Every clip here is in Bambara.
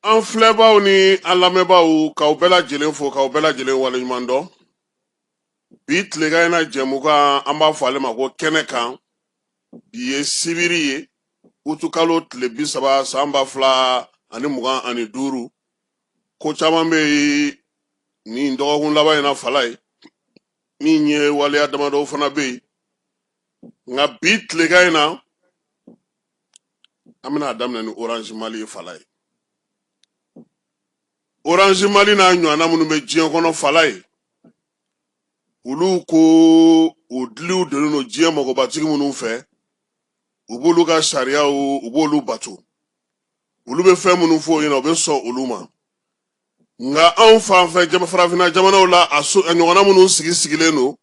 An filɛbaw ni an lamɛnbaaw, k'aw bɛɛ lajɛlen fo, k'aw bɛɛ lajɛlen waleɲuman dɔn. Bi tilegan in na jɛmukan, an b'a fɔ ale ma ko kɛnɛ kan. Bi ye sibiri ye, utukalo tile 30, san 2025. Ko caman bɛ yen nin dɔgɔkun laban in na, fala ye min ye, waleya damadɔw fana bɛ yen. Nka bi tilegan in na, an bɛna a daminɛ ni Orange Mali ye, fala ye. Orange Mali n'a ɲɔgɔnna minnu bɛ diɲɛ kɔnɔ, fala ye, olu ko u diliw donnen don diɲɛ mɔgɔbatigi minnu fɛ, u b'olu ka sariyaw, u b'olu bato, olu bɛ fɛn minnu fɔ o ɲɛna, u bɛ sɔn olu ma. Nka anw fan fɛ, farafinna jamanaw la, a so a ɲɔgɔnna minnu sigi sigilen don,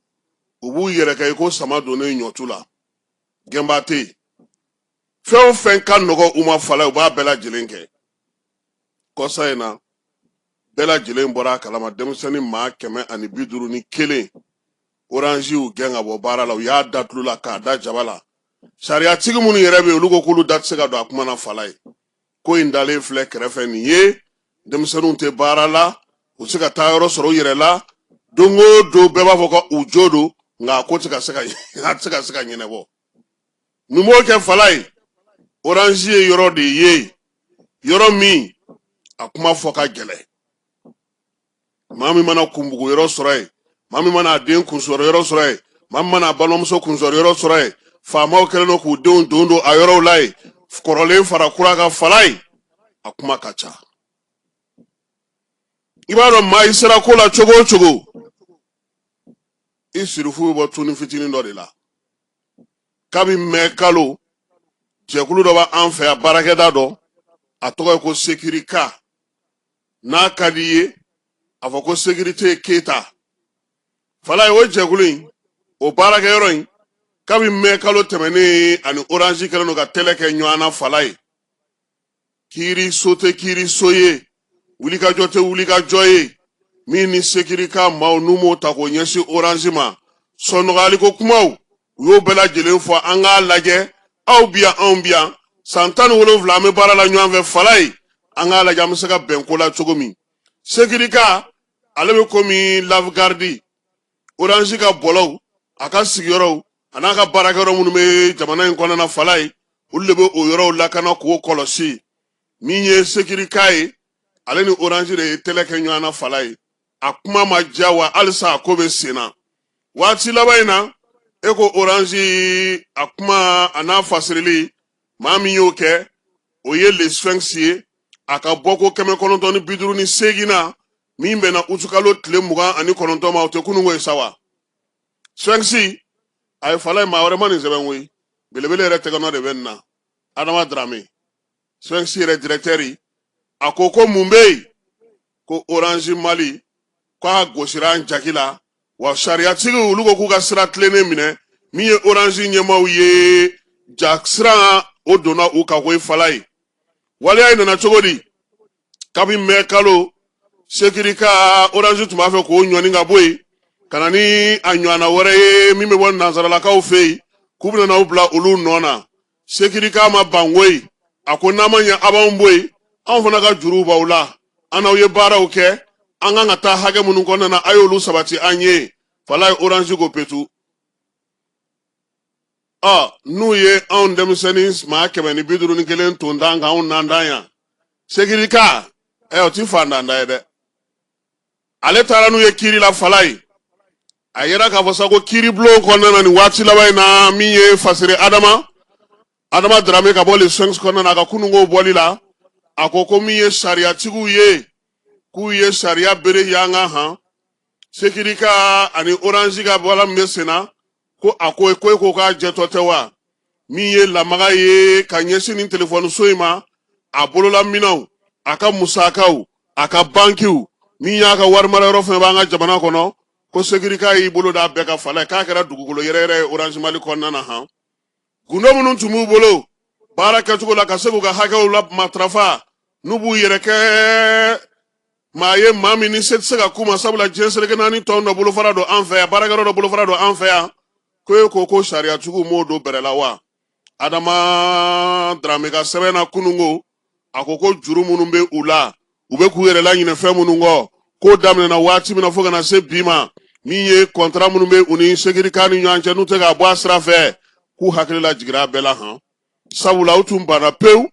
u b'u yɛrɛ kɛ i ko sama donnen ɲɔtu la, gɛnba tɛ yen. Fɛn o fɛn ka nɔgɔ u ma, fala, u b'a bɛɛ lajɛlen kɛ. Kɔsa in na, bɛɛ lajɛlen bɔra a kalama, denmisɛnnin maa 151, Orange y'u gɛn ka bɔ baara la. U y'a da tulu la k'a da jaba la. Sariyatigi minnu yɛrɛ bɛ yen, olu ko k'olu da tɛ se ka don a kuma na. Fala ye, ko in dalen filɛ kɛrɛfɛ nin ye, denmisɛnninw tɛ baara la, u tɛ se ka taa yɔrɔ sɔrɔ u yɛrɛ la. Don o don, bɛɛ b'a fɔ ko u jo don, nka a ko tɛ ka se ka, a tɛ se ka se ka ɲɛnabɔ. Mun b'o kɛ, fala ye? Orange ye yɔrɔ de ye, yɔrɔ min a kuma fɔ ka gɛlɛn. Maa min mana kunbugu yɔrɔ sɔrɔ yen, maa min mana a den kunsɔrɔ yɔrɔ sɔrɔ yen, maa min mana a balimamuso kunsɔrɔ yɔrɔ sɔrɔ yen, faamaw kɛlen don k'u denw don don a yɔrɔw la yen, kɔrɔlen fara kura kan, fala ye, a kuma ka ca. I b'a dɔn, maa i sera ko la cogo o cogo, i sirifu bɛ bɔ tuni fitinin dɔ de la. Kabi mɛ kalo, jɛkulu dɔ b'an fɛ yan, baarakɛda dɔ, a tɔgɔ ye ko Sekirika. N'a ka di i ye, a fɔ ko sécurité Keyita. Fala ye, o jɛkulu in, o baarakɛyɔrɔ in, kabi mɛ kalo tɛmɛnen ani Orange kɛlen don ka tɛlɛ kɛ ɲɔgɔn na. Fala ye, kiiriso tɛ kiiriso ye, wulikajɔ tɛ wulikajɔ ye. Min ni Sekirika maaw n'u m'o ta k'o ɲɛsin Orange ma, sɔnɔgɔyaliko kumaw, u y'o bɛɛ lajɛlen fɔ. An k'a lajɛ, aw bi yan, anw bi yan, san 17 an bɛ baara la ɲɔgɔn fɛ. Fala ye, an k'a lajɛ an bɛ se ka bɛn ko la cogo min. Sekirika, ale bɛ komi lave-garde Orange ka bɔlɔw, a ka sigiyɔrɔw, a n'a ka baarakɛyɔrɔ minnu bɛ jamana in kɔnɔna na. Fala ye, olu de bɛ o yɔrɔw lakana k'o kɔlɔsi. Min ye Sekirika ye, ale ni Orange de ye tɛlɛ kɛ ɲɔgɔn na. Fala ye, a kuma ma diya wa, halisa a ko bɛ sen na. Waati laban in na, e ko Orange, a kuma a n'a fasirili, maa min y'o kɛ, o ye Le Sphinx ye. A ka bɔko 958 na, min bɛnna utukalo tile 29 ma, o tɛ kununko ye sa wa. Sphinx a ye, fala ye, maa wɛrɛ ma nin sɛbɛn koyi, belebele yɛrɛ tɛgɛnɔ de bɛ nin na. Adama Darame, Sphinx yɛrɛ directeur, a ko ko mun bɛ yen ko Orange Mali k'a gosira an jaki la wa? Sariyatigiw, olu ko k'u ka sira tilennen minɛ. Min ye Orange ɲɛmaaw ye, ja sira o donna u kan koyi. Fala ye, waleya in nana cogo di? Kabi mɛ kalo, Sekirika, Orange tun b'a fɛ k'o ɲɔni ka bɔ yen ka na ni a ɲɔgɔnna wɛrɛ ye min bɛ bɔ nansaralakaw fɛ yen, k'u bɛna n'aw bila olu nɔ na. Sekirika ma ban koyi. A ko n'a ma ɲɛ a b'anw bɔ yen, anw fana ka juruw b'aw la, an n'aw ye baaraw kɛ, an kan ka taa hakɛ minnu kɔnɔna na, a y'olu sabati an ye. Fala ye, Orange ko petu. Ɔ n'u ye anw denmisɛnnin maa 151 ton d'an kan, anw n'an dan yan. Sekirika ɛ, o ti fantanda ye dɛ. Ale taara n'u ye kiiri la. Fala ye, a yera k'a fɔ sa ko kiiribulon kɔnɔna na nin waati laban in na, min ye Fasere Adama Darame ka bɔ Le Sphinx kɔnɔna na, a ka kununko bɔli la, a ko ko min ye sariyatigiw ye, k'u ye sariya bere yanga han Sekirika ani Orange ka bɔla min bɛ sen na, ko a ko ko e ko k'a jɛtɔ tɛ wa. Min ye lamaga ye ka ɲɛsin nin telefɔniso in ma, a bololaminɛnw, a ka musakaw, a ka bankiw, min y'a ka wari mara yɔrɔ fɛn b'an ka jamana kɔnɔ, ko Sekirika y'i bolo d'a bɛɛ kan. Fala ye, k'a kɛra dugukolo yɛrɛyɛrɛ ye Orange Mali kɔnɔna na han. Gundo minnu tun b'u bolo baara kɛcogo la ka se k'u ka hakɛw la matarafa, n'u b'u yɛrɛ kɛ maa ye, maa min ni se tɛ se ka k'u ma, sabula diɲɛ seleke naani tɔn dɔ bolofara don an fɛ yan, baarakɛyɔrɔ dɔ bolofara don an fɛ yan, ko e ko ko sariyatigiw m'o don bɛrɛ la wa. Adama Darame ka sɛbɛn na kununko, A ko ko juru minnu bɛ u la, u bɛ k'u yɛrɛ laɲinɛ fɛn minnu kɔ, k'o daminɛna waati min na fo ka na se bi ma, min ye kɔntara minnu bɛ u ni Securica ni ɲɔgɔn cɛ, n'u tɛ k'a bɔ a sira fɛ, k'u hakili lajigira a bɛɛ la han. Sabula u tun banna pewu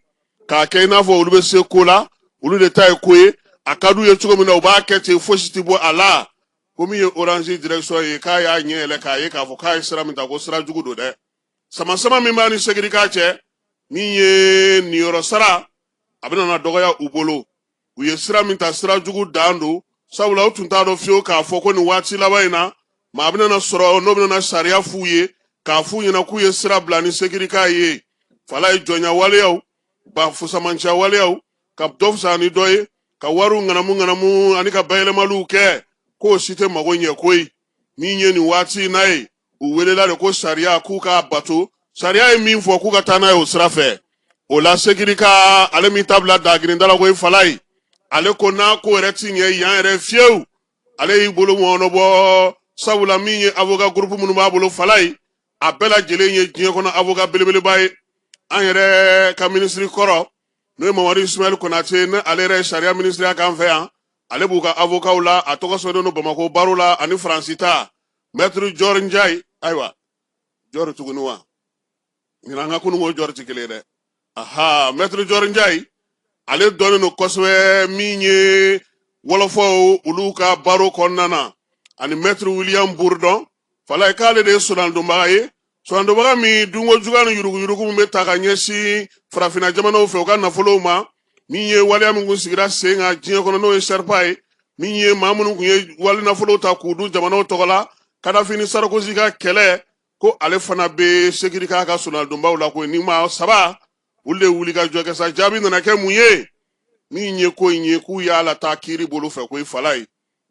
k'a kɛ i n'a fɔ olu bɛ se ko la, olu de ta ye ko ye, a ka d'u ye cogo min na, u b'a kɛ ten, fosi tɛ bɔ a la. Ko min ye Orange direction ye, k'a y'a ɲɛ yɛlɛ k'a ye k'a fɔ k'a ye sira min ta, ko sira jugu don dɛ. Samasama min b'a ni Securica cɛ, min ye niyɔrɔ sara, a bɛna na dɔgɔya u bolo. U ye sira min ta, sira jugu dan don, sabula u tun t'a dɔn fiyewu k'a fɔ ko nin waati laban in na, maa bɛna na sɔrɔ n'o bɛna na sariya f'u ye, k'a f'u ɲɛna k'u ye sira bila ni Securica ye. Falaye, jɔnya waleyaw ba fusamanciya waleyaw, ka dɔ fisaya ni dɔ ye, ka wariw ŋanamu ŋanamu ani ka bayɛlɛmaliw kɛ, k'o si tɛ mago ɲɛ koyi. Min ye nin waati in na ye, u welela de ko sariya k'u k'a bato, sariya ye min fɔ, k'u ka taa n'a ye o sira fɛ. O la, Securica ale min ta bila dagirinda la koyi, Falaye, ale ko n'a ko yɛrɛ ti ɲɛ yan yɛrɛ fiyewu, ale y'i bolo mɔɔnɔbɔ, sabula min ye avocat groupe minnu b'a bolo, Falaye, a bɛɛ lajɛlen ye diɲɛ kɔnɔ avocat belebeleba ye. An yɛrɛ ka minisiri kɔrɔ, n'o ye Mamadu Ismaël Konate, ni ale yɛrɛ ye sariya minisiriya k'an fɛ yan, ale b'u ka avocatw la, a tɔgɔ sɛbɛnnen don Bamakɔ barreau la, ani Faransi ta maître Dior Ndiaye. Ayiwa, Dior tuguni wa? Ɲinan an ka kununko Dior tɛ kelen ye dɛ. Aha, maître Dior Ndiaye, ale dɔnnen don kosɛbɛ min ye wɔlɔfɔw olu ka barreau kɔnɔna na, ani maître William Bourdon. Falaye, k'ale de ye sonadonbaga ye, sonadonbaga min dunko juguya ni yuruguyurugu min bɛ ta ka ɲɛsin farafinna jamanaw fɛ u ka nafolow ma, min ye waleya min kun sigira sen kan diɲɛ kɔnɔ, n'o ye SERPA ye, min ye maa minnu kun ye wali nafolow ta k'u dun jamanaw tɔgɔ la, Kadafi ni Sarkozy ka kɛlɛ, ko ale fana bɛ Securica ka sonadonbaw la. Ko ni maa saba, olu de wuli ka jɔ kɛ sa. Jaabi nana kɛ mun ye? Min ye ko in ye, k'u y'a lataa kiiri bolo fɛ koyi. Falaye,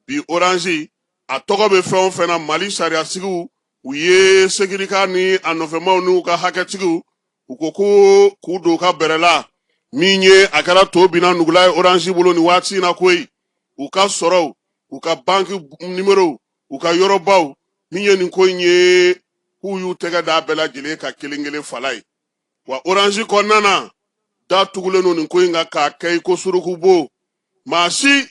bi Orange a tɔgɔ bɛ fɛn o fɛn na, Mali sariyasigiw, u ye Securica ni a nɔfɛmaw n'u ka hakɛtigiw, u ko ko k'u don u ka bɛrɛ la. Min ye a kɛra to binna nugula ye Orange bolo nin waati in na koyi, u ka sɔrɔw, u ka banki numéro, u ka yɔrɔbaw, min ye nin ko in ye, k'u y'u tɛgɛ da bɛɛ lajɛlen ka kelen kelen. Falaye, wa Orange kɔnɔna na, da tugulen don nin ko in kan k'a kɛ i ko surukubo, maa si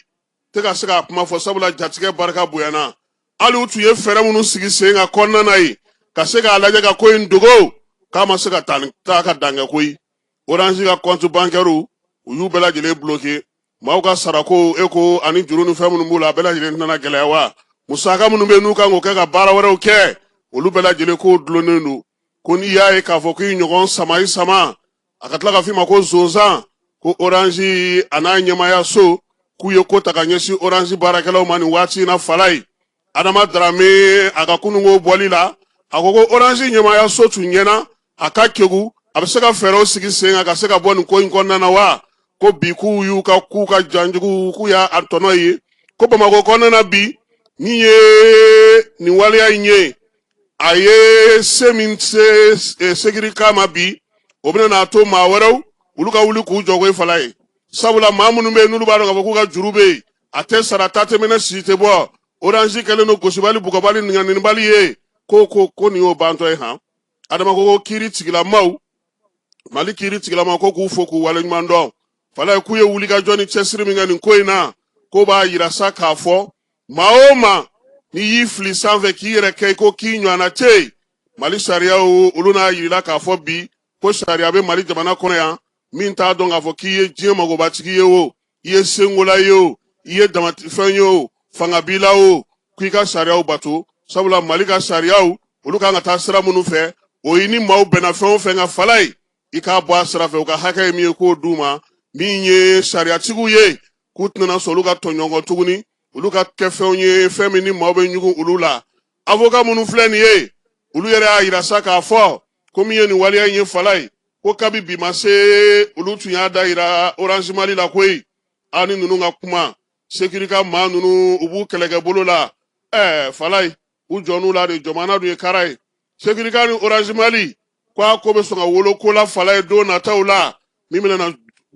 tɛ ka se k'a kuma fɔ, sabula jatigɛ barika bonyana. Hali u tun ye fɛɛrɛ minnu sigi sen kan kɔnɔna na yen ka se k'a lajɛ ka ko in dogo, k'a ma se ka taa ka dan kɛ koyi. Orange ka compte bancaire, u y'u bɛɛ lajɛlen bloqué. Maaw ka sarako e ko ani juru ni fɛn minnu b'u la, a bɛɛ lajɛlen tɛna gɛlɛya wa musaka minnu bɛ yen n'u kan k'o kɛ ka baara wɛrɛw kɛ, olu bɛɛ lajɛlen k'o dulonnen don. Ko n'i y'a ye k'a fɔ k'i ɲɔgɔn sama i sama, a ka tila ka f'i ma ko zonzan. Ko Orange a n'a ɲɛmayaso, k'u ye ko ta ka ɲɛsin Orange baarakɛlaw ma nin waati in na. Falaye, Adama Darame, a ka kununko bɔli la, a ko ko Orange ɲɛmayaso tun ɲɛna, a ka kegu, a bɛ se ka fɛɛrɛw sigi sen kan ka se ka bɔ nin ko in kɔnɔna na wa. Ko bi k'u y'u ka k'u ka janjugu, k'u y'a tɔnɔ ye. Ko Bamakɔ kɔnɔna na bi, min ye nin waleya in ye, a ye se min se Securica ma bi, o bɛna n'a to maa wɛrɛw olu ka wuli k'u jɔ koyi. Falaye, sabula maa minnu bɛ yen n'olu b'a dɔn k'a fɔ k'u ka juru bɛ yen, a tɛ sara, ta tɛ mɛnɛ, si tɛ bɔ, Orange kɛlen don gosibali, bugɔbali, ŋanibali ye, ko nin y'o bantɔ ye han. Adama ko ko kiiri tigilamaw, Mali kiiri tigilamaw, ko k'u fo k'u waleɲuman dɔn. Falaye, k'u ye wulikajɔ ni cɛsiri min kɛ nin ko in na, k'o b'a yira sa k'a fɔ maa o maa n'i y'i fili sanfɛ k'i yɛrɛ kɛ i ko k'i ɲɔgɔnna tɛ yen, Mali sariyaw olu n'a yirila k'a fɔ bi ko sariya bɛ Mali jamana kɔnɔ yan. Min t'a dɔn k'a fɔ k'i ye diɲɛ magobatigi ye o, i ye senkola ye o, i ye damafɛn ye o, fanga b'i la o, k'i ka sariyaw bato, sabula Mali ka sariyaw olu kan ka taa sira minnu fɛ, o ye ni maaw bɛnna fɛn o fɛn kan, Falaye, i k'a bɔ a sira fɛ, u ka hakɛ ye min ye, k'o d'u ma. Min ye sariyatigiw ye, k'u tɛna sɔn olu ka tɔɲɔgɔn tuguni, olu ka kɛ fɛnw ye, fɛn min ni maaw bɛ ɲugun olu la. Avocat minnu filɛ nin ye, olu yɛrɛ y'a yira sa k'a fɔ ko min ye nin waleya in ye, Falaye, ko kabi bi ma se, olu tun y'a da yira Orange Mali la koyi. A ni ninnu ka kuma, Securica maa ninnu, u b'u kɛlɛkɛ bolo la. Ɛɛ Falaye, u jɔn'u la de, jamana dun ye kara ye. Securica ni Orange Mali, ko a ko bɛ sɔn ka wolo ko la, Falaye, don nataw la, min bɛna na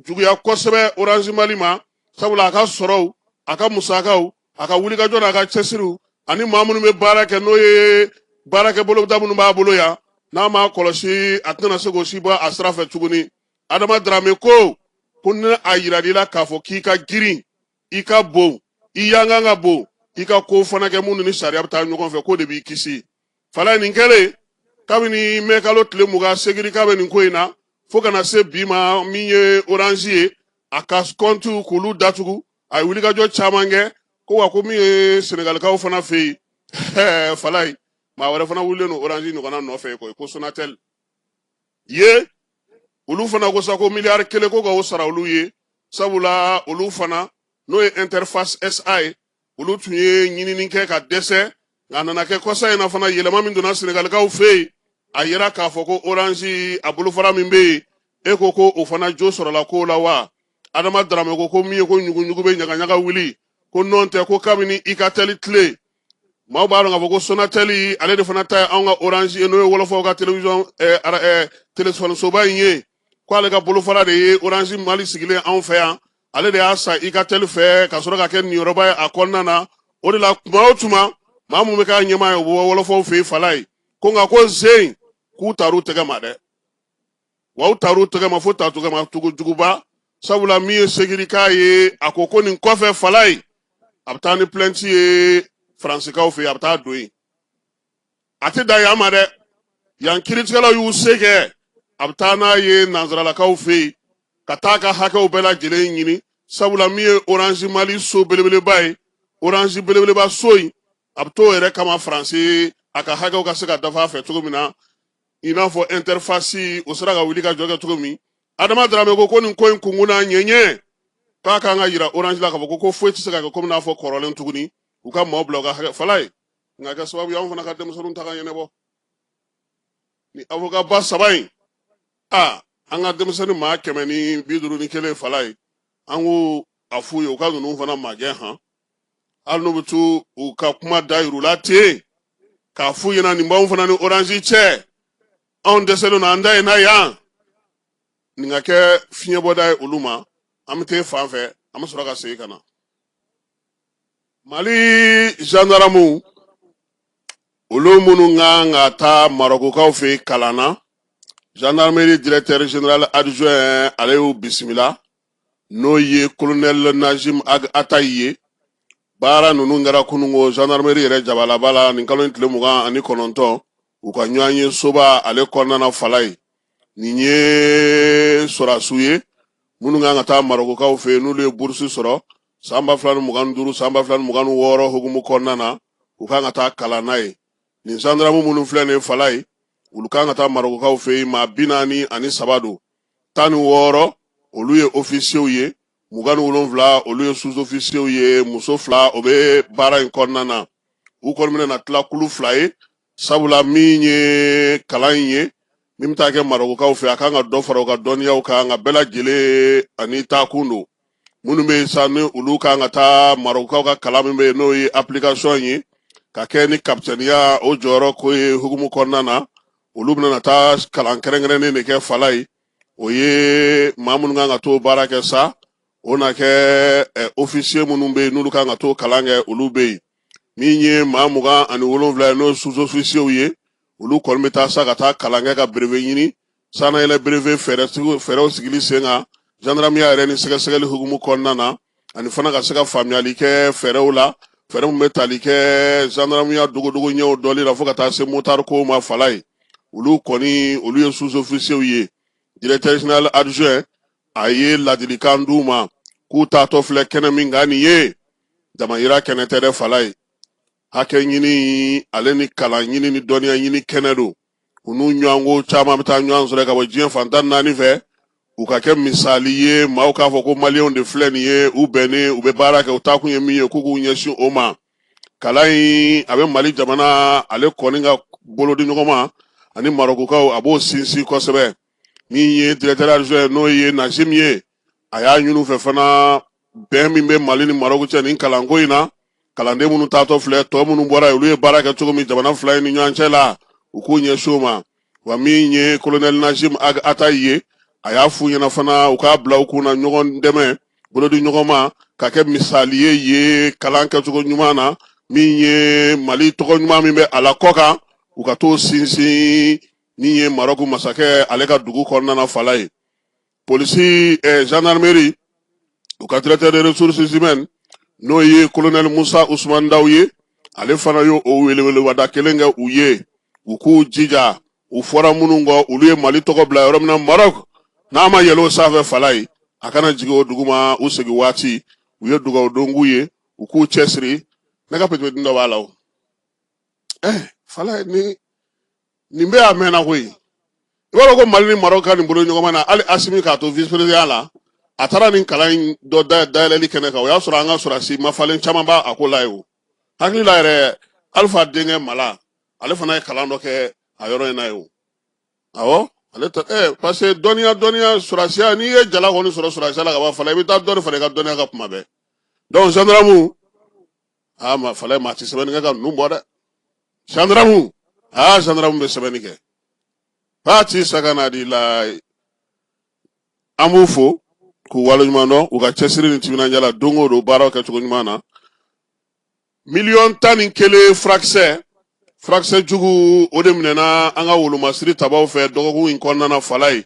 juguya kosɛbɛ Orange Mali ma, sabula a ka sɔrɔw, a ka musakaw, a ka wulikajɔ n'a ka cɛsiriw, ani maa minnu bɛ baara kɛ, n'o ye baarakɛ boloda minnu b'a bolo yan, n'a m'a kɔlɔsi, a tɛna se k'o si bɔ a sira fɛ tuguni. Adama Darame ko Ko ni a yiral'i la k'a fɔ k'i ka girin, i ka bon, i yankan ka bon, i ka ko fana kɛ minnu ni sariya bɛ taa ɲɔgɔn fɛ, k'o de b'i kisi. Falaye, nin kɛlen kabini mɛkalo tile 20 Segirika bɛ nin ko in na fo ka na se bi ma, min ye Orange ye, a ka kɔntiw k'olu datugu, a ye wulikajɔ caman kɛ. Ko wa ko min ye Senegalikaw fana fɛ yen, Falaye, maa wɛrɛ fana wulilen don Orange ɲɔgɔnna nɔfɛ koyi, ko Sonatel ye. Olu fana ko sa ko miliyari 1 ko ka o sara olu ye, sabula olu fana, n'o ye Interface SA ye, olu tun ye ɲinini kɛ ka dɛsɛ. Nka a nana kɛ kɔsa in na fana, yɛlɛma min donna Senegalikaw fɛ yen, a yira k'a fɔ ko Orange a bolofara min bɛ yen, e ko ko o fana jo sɔrɔla ko la wa. Adama Daramɛ ko ko min ye ko ɲuguɲugu bɛ ɲagaɲaga wuli, ko nɔn tɛ, ko kabini Ikatel tile, maaw b'a dɔn k'a fɔ ko Sonatel ale de fana ta ye anw ka Orange ye, n'o ye wɔlɔfɔw ka télévision téléphone soba in ye, ko ale ka bolofara de ye Orange Mali sigilen anw fɛ yan. Ale de y'a san Ikatel fɛ ka sɔrɔ ka kɛ niyɔrɔba ye a kɔnɔna na. O de la, tuma o tuma, maa mun bɛ k'a ɲɛmaa ye, o bɛ bɔ wɔlɔfɔw fɛ yen. Falaye ko nka ko zen k'u taar'u tɛgɛ ma dɛ, wa u taar'u tɛgɛ ma fo ta tɛgɛ ma tugu juguba, sabula min ye Segirika ye, a ko ko nin kɔfɛ, Falaye, a bɛ taa ni plainte ye Faransikaw fɛ yen, a bɛ taa don yen. A tɛ dan yan ma dɛ, yan kiiritigɛlaw y'u se kɛ, a bɛ taa n'a ye nansaralakaw fɛ yen ka taa ka hakɛw bɛɛ lajɛlen ɲini, sabula min ye Orange Mali so belebeleba ye, Orange belebeleba so in, a bɛ t'o yɛrɛ kama Faransi, a ka hakɛw ka se ka dafa a fɛ cogo min na, i n'a fɔ Interface o sera ka wuli ka jɔ kɛ cogo min. Adama Daramɛ ko ko nin ko in kunkun n'a ɲɛɲɛ, k'a kan ka yira Orange la k'a fɔ ko foyi tɛ se ka kɛ komi n'a fɔ kɔrɔlen tuguni, u ka maaw bila u ka hakɛ. Falaye, nka kɛ sababu ye anw fana ka denmisɛnninw ta ka ɲɛnabɔ ni avocat ba saba in. A an ka denmisɛnnin maa 151, Falaye, an k'u a f'u ye u ka ninnu fana magɛn han, hali n'u bɛ t'u u ka kuma da yir'u la ten k'a f'u ɲɛna nin b'anw fana ni Orange cɛ, anw dɛsɛlen don, an da ye n'a yan, nin ka kɛ fiɲɛbɔda ye olu ma. An bɛ t'e fan fɛ, an bɛ sɔrɔ ka segin ka na Mali gendarmew, olu minnu kan ka taa Marɔkukaw fɛ yen kalan na, gendarmerie directeur général adjoint ale y'u bisimila, n'o ye colonel Najim Ag Atayi ye. Baara ninnu kɛra kununko gendarmerie yɛrɛ jabalaba la nin kalo in tile 29, u ka ɲɔgɔn ye soba ale kɔnɔna na. Falaye, nin ye sɔrɔdasiw ye minnu kan ka taa Marɔkukaw fɛ yen, n'olu ye burusi sɔrɔ san 2025, san 2026 hukumu kɔnɔna na, u kan ka taa kalan na ye. Nin zandaramu minnu filɛ nin ye, Falaye, olu kan ka taa Marɔkukaw fɛ yen, maa 43 don. 16 olu ye ofisiyew ye, 27 olu ye sous-officiers ye, muso 2 o bɛ baara in kɔnɔna na. U kɔni bɛna na tila kulu 2 ye, sabula min ye kalan in ye min bɛ taa kɛ Marɔkukaw fɛ, a kan ka dɔ fara u ka dɔnniyaw kan, nka bɛɛ lajɛlen ani taakun don. Minnu bɛ yen sa, ni olu kan ka taa Marɔkukaw ka kalan min bɛ yen, n'o ye application ye ka kɛ ni kapitɛniya o jɔyɔrɔ ko ye hukumu kɔnɔna na, olu bɛna taa kalan kɛrɛnkɛrɛnnen de kɛ. Falaye, o ye maa minnu kan ka t'o baara kɛ sa, o na kɛ ofisiye minnu bɛ yen, n'olu kan ka t'o kalan kɛ, olu bɛ yen. Min ye maa 27 ye, n'o ye sous-officiers ye, olu kɔni bɛ taa sa ka taa kalan kɛ ka brevet ɲini, sannayɛlɛ brevet fɛɛrɛw sigili sen kan gendarmeya yɛrɛ ni sɛgɛsɛgɛli hukumu kɔnɔna na, ani fana ka se ka faamuyali kɛ fɛɛrɛw la, fɛɛrɛ min bɛ tali kɛ gendarmeya dogodogo ɲɛw dɔli la fo ka taa se motari kow ma. Falaye, olu kɔni, olu ye sous-officiers ye. Directeur général adjoint a ye ladilikan d'u ma k'u taatɔ filɛ kɛnɛ min kan nin ye, damayira kɛnɛ tɛ dɛ. Falaye, hakɛ ɲini ale ni kalan ɲini ni dɔnniya ɲini kɛnɛ don. U n'u ɲɔgɔnko caman bɛ taa ɲɔgɔn sɔrɔ ka bɔ diɲɛ fan 14 fɛ. U ka kɛ misali ye, maaw k'a fɔ ko maliyɛnw de filɛ nin ye, u bɛnnen, u bɛ baara kɛ, u taakun ye min ye, k'u k'u ɲɛsin o ma. Kalan in a bɛ Mali jamana ale kɔni ka bolodiɲɔgɔnma ani Marɔkukaw, a b'o sinsin kosɛbɛ. Min ye directeur adjoint, n'o ye Najim ye, a y'a ɲini u fɛ fana, bɛn min bɛ Mali ni Marɔku cɛ nin kalanko in na, kalanden minnu taatɔ filɛ, tɔ minnu bɔra yen, olu ye baara kɛ cogo min jamana fila in ni ɲɔgɔn cɛ la, u k'u ɲɛsin o ma. Wa min ye colonel Najim Ag Atayi ye, a y'a f'u ɲɛna fana u k'a bila u kun na, ɲɔgɔn dɛmɛ, bolodi ɲɔgɔn ma, ka kɛ misali ye ye kalan kɛcogo ɲuman na, min ye Mali tɔgɔ ɲuman min bɛ a la kɔkan, u ka t'o sinsin min ye Marɔku masakɛ ale ka dugu kɔnɔna na. Falaye. Polisi gendarmerie, u ka directeur des ressources humaines, n'o ye colonel Musa Usman Daw ye, ale fana y'o o welewelewada kelen kɛ u ye, u k'u jija. U fɔra minnu kɔ, olu ye Mali tɔgɔ bila yɔrɔ min na Maroc, n'a ma yɛlɛ o sanfɛ, fala ye, a kana jigin o duguma u segin waati. U ye dugawu don k'u ye, u k'u cɛsiri. Ne ka petipetini dɔ b'a la o. Fala ye, ni nin bɛ a mɛnna koyi. I b'a dɔn ko Mali ni Maroc ka nin bolo ɲɔgɔnma na, hali Asimi k'a to vice président la, a taara nin kalan in dɔ dayɛlɛli kɛnɛ kan. O y'a sɔrɔ an ka sɔrɔdasi mafalen caman b'a a ko la ye. O hakili la yɛrɛ, Alifa denkɛ Mala, ale fana ye kalan dɔ kɛ a yɔrɔ in na ye o. Awɔ, ale tɛ parce que dɔnniya sɔrɔdasiya, n'i ye jala kɔni sɔrɔ sɔrɔdasiya la ka ban, fala, i bɛ taa dɔ de fara i ka dɔnniya kan kuma bɛɛ. Donc gendarme, aa ma fala, maa tɛ sɛbɛnni kɛ ka ninnu bɔ dɛ. Gendarme, aa gendarme bɛ sɛbɛnni kɛ Fati Sagana di la. An b'u fo k'u waleɲuman dɔn u ka cɛsiri ni timinandiya la don o don, baaraw kɛcogo ɲuman na. 11 million furakisɛ jugu, o de minɛna an ka wolomasiri tabaw fɛ dɔgɔkun in kɔnɔna na. Fala ye,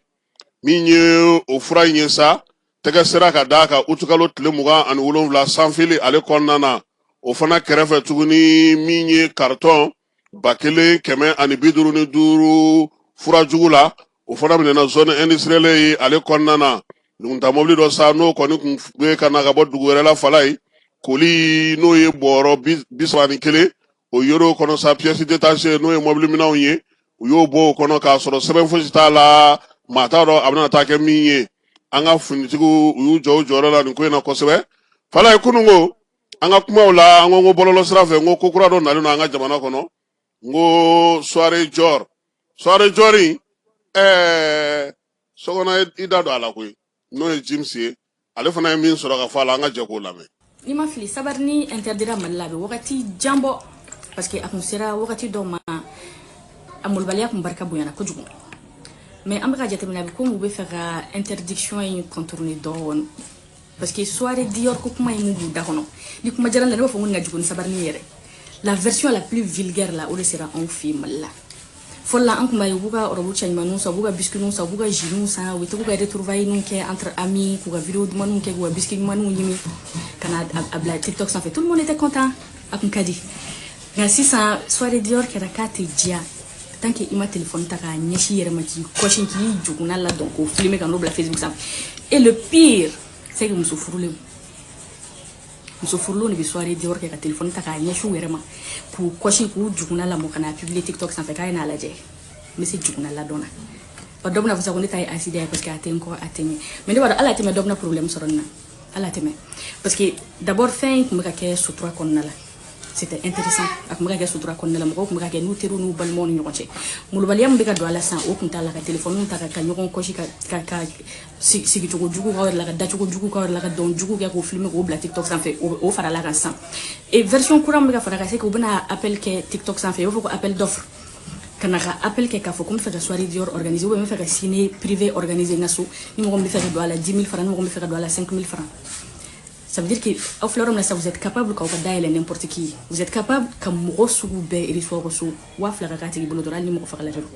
min ye o fura in ye sa, tɛgɛ sera ka d'a kan utukalo tile 27 sanfili ale kɔnɔna na. O fana kɛrɛfɛ tuguni, min ye karitɔn 1155 fura jugu la, o fana minɛna zone industrielle ye ale kɔnɔna na. Nugunta mobili dɔ sa, n'o kɔni kun bɛ ka na ka bɔ dugu wɛrɛ la, fala ye, koli n'o ye bɔrɔ 31, o yer'o kɔnɔ sa. Pièce détachée, n'o ye mobili minɛnw ye, u y'o bɔ o kɔnɔ k'a sɔrɔ sɛbɛn fosi t'a la, maa t'a dɔn a bɛna taa kɛ min ye. An ka finitigiw, u y'u jɔ u jɔyɔrɔ la nin ko in na kosɛbɛ. Fala ye, kunun ko an ka kumaw la, an ko n ko bɔlɔlɔ sira fɛ, n ko ko kura dɔ nalen don an ka jamana kɔnɔ, n ko soirée Dior. Soirée Dior in, sokɔnɔ i da don a la koyi, n'o ye James ye, ale fana ye min sɔrɔ ka fɔ a la, an ka jɛ k'o lamɛn. N'i ma fili, sabarini interdira Mali la, a bɛ wagati jan bɔ, parce que a kun sera wagati dɔ ma, a molobaliya kun barika bonyana kojugu. Mais an bɛ ka jateminɛ, a bɛ komi u bɛ fɛ ka interdiction in contourner dɔɔni, parce que soirée Dior ko kuma in mun b'u da kɔnɔ ni kuma diyara n la, ne b'a fɔ ko nin ka jugu ni sabarini yɛrɛ. La version la plus vulgaire la, o de sera anw fɛ yen Mali la. Fɔlɔ la, an kun b'a ye u b'u ka robe cɛɲumaninw san, u b'u ka biscuits san, u b'u ka jus san, u bɛ to k'u ka retrouvailles kɛ entre amis, k'u ka vidéo dumanniw kɛ, k'u ka biscuit ɲumanniw ɲimi ka na a bila TikTok sanfɛ. Tout le monde était content, a kun ka di. Nka sisan, soirée Dior kɛra k'a tɛ diya tant que i ma téléphone ta k'a ɲɛsin i yɛrɛ ma, k'i kɔsi, k'i juguna ladɔn, k'o filmer ka n'o bila Facebook sanfɛ. Et le pire, c'est que muso furulenw de bɛ soirée Dior kɛ, ka téléphone ta k'a ɲɛsin u yɛrɛ ma, k'u kɔsi, k'u juguna lamɔ, ka n'a publier TikTok sanfɛ k'a ye n'a lajɛ n bɛ se juguna ladɔn na. Wa dɔ bɛna fɔ sa ko ne ta ye accident ye, parce que a tɛ n kɔ, a tɛ n ɲɛ. Mais ne b'a dɔn, hali a tɛmɛ, dɔ bɛna problème sɔrɔ nin na. Hali a tɛmɛ, parce que d'abord, fɛn in tun bɛ ka kɛ sutura kɔnɔna la, c'était intéressant. A tun bɛ ka kɛ sutura kɔnɔna la, mɔgɔw tun bɛ ka kɛ n'u teriw n'u balimaw ni ɲɔgɔn cɛ. Molobaliya min bɛ ka don a la sisan, o tun t'a la, ka téléphone ta ka ɲɔgɔn kɔsi, ka sigicogo jugu k'aw yɛrɛ la, ka dacogo jugu k'aw yɛrɛ la, ka dɔn jugu kɛ, k'o filmer, k'o bila TikTok sanfɛ, o farala kan sisan. Et version kura min bɛ ka fara kan, c'est que u bɛna appel kɛ TikTok sanfɛ, i b'a fɔ ko appel d'offre, ka na ka appel kɛ k'a fɔ ko n bɛ fɛ ka soirée Dior organiser, ou bien n bɛ fɛ ka ciné privé organiser n ka so, ni mɔgɔ min bɛ fɛ ka don a la, 10 000 francs, ni mɔgɔ min bɛ fɛ ka don a la, 5 000 francs. Ça veut dire que aw filɛ yɔrɔ min na sisan, vous êtes capable k'aw ka dayɛlɛ n'importe qui, vous êtes capable ka mɔgɔ sugu bɛɛ recevoir ko so, 2000 ka k'a tigi bolo dɔrɔn, hali ni mɔgɔ fagala de don.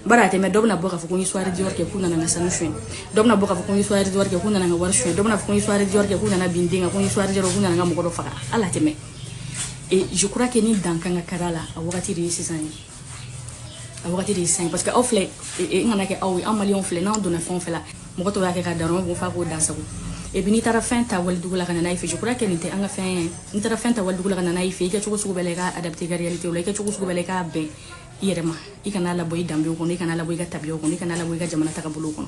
Bari a tɛmɛ, dɔ bɛna bɔ k'a fɔ ko n ye soirée Dior kɛ, k'u nana n ka sanu suɲɛ. Dɔ bɛna bɔ k'a fɔ ko n ye soirée Dior kɛ, k'u nana n ka wari suɲɛ. Dɔ bɛna fɔ ko n ye soirée Dior kɛ, k'u nana bin n den kan, ko n ye soirée Dior kɛ, k'u nana n ka mɔgɔ dɔ faga. Hali a tɛmɛ. Et je crois que ni dan kan ka kari a la, a wagati de ye sisan ye, a wagati de ye sisan ye, parce que aw filɛ, n kana kɛ aw ye, an maliyɛnw filɛ, n'anw donna fɛn o fɛn la, mɔgɔ tɔw y'a kɛ ka dan, ko f'a k'o dan sago. Et puis n'i taara fɛn ta walidugu la ka na n'a ye fɛ, je crois que nin tɛ an ka fɛn ye. N'i taara fɛn ta walidugu la ka na n'a ye fɛ, i kɛ cogo sugu bɛɛ la, i k'a adapter i ka réalité la, i kɛ cogo sugu bɛɛ la, i k'a bɛn i yɛrɛ ma, i kana labɔ i danbew kɔnɔ, i kana labɔ i ka tabiyaw kɔnɔ, i kana labɔ i ka jamana tagabolo kɔnɔ.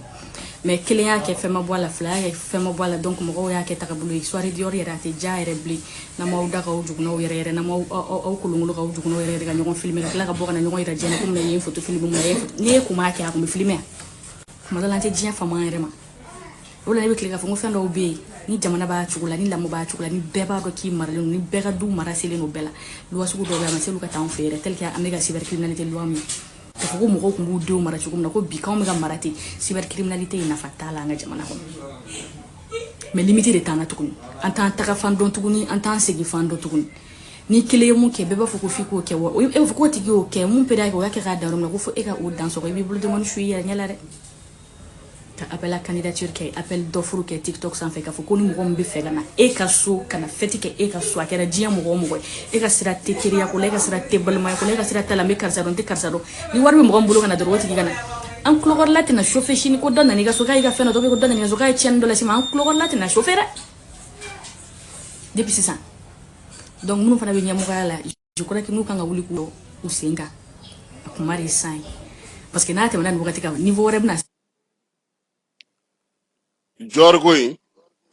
Mais kelen y'a kɛ, fɛn ma bɔ a la, fila y'a kɛ, fɛn ma bɔ a la, donc mɔgɔw y'a kɛ tagabolo ye. Soirée Dior yɛrɛ, a tɛ diya yɛrɛ bilen n'an m'aw da k'aw jugunaw yɛrɛ yɛrɛ, n'an m'aw aw kolongolo k'aw jugunaw yɛrɛ yɛrɛ, ka ɲɔgɔn filmer, ka tila ka bɔ ka na ɲɔgɔn yira diɲɛ na ko mun na i ye photo filmer, mun na i ye. N'i kun m'a kɛ, a kun bɛ filmer yan. Kuma dɔ la, an tɛ diɲɛ faamu an yɛrɛ ma. O la ne bɛ tile k'a fɔ ko fɛn dɔw bɛ yen, ni jamana b'a cogo la, ni lamɔ b'a cogo la, ni bɛɛ b'a dɔn k'i maralen don, ni bɛɛ ka du mara selen don bɛɛ la, loi sugu dɔw bɛ yen, a ma se olu ka taa anw fɛ yɛrɛ, tel que an bɛ ka cybercriminalité loi min k'a fɔ ko mɔgɔw tun b'u denw mara cogo min na, ko bi k'anw bɛ ka mara ten. Cybercriminalité in, nafa t'a la an ka jamana kɔnɔ, mais limite de t'an na tuguni. An t'an taga fan dɔn tuguni, an t'an segin fan dɔn tuguni. Ni kelen ye mun kɛ, bɛɛ b'a fɔ ko f'i k'o kɛ. Wa e b'a fɔ k'o tigi y'o kɛ mun pere kɛ, o y'a kɛ k'a dan yɔrɔ min na, ko fo e ka o dan sɔgɔ, i b'i bolo denkɔni su i yɛrɛ ɲɛ la dɛ. Ka appel à candidature kɛ, appel d'offre kɛ TikTok sanfɛ, k'a fɔ ko ni mɔgɔ min bɛ fɛ ka na e ka so, ka na fête kɛ e ka so, a kɛra diɲɛ mɔgɔ o mɔgɔ ye, e ka sira tɛ teriya ko la, e ka sira tɛ balimaya ko la, e ka sira t'a la, n bɛ karisa dɔn, n tɛ karisa dɔn, ni wari bɛ mɔgɔ min bolo ka na dɔrɔn, o tigi ka na. An kulokɔrɔla tɛna chauffer sini ko dɔ nana i ka so k'a y'i ka fɛn dɔ, ko dɔ nana i ka so k'a ye tiɲɛni dɔ lase ma. An kulokɔrɔla tɛna chauffer dɛ depuis sisan. Donc minnu fana bɛ ɲɛmɔgɔya la, je crois que n'u kan ka wuli k'u jɔ u sen kan, a kuma de ye sisan ye, parce que n'a tɛmɛna nin wagati kan, niveau wɛrɛ bɛna. Jɔri ko in,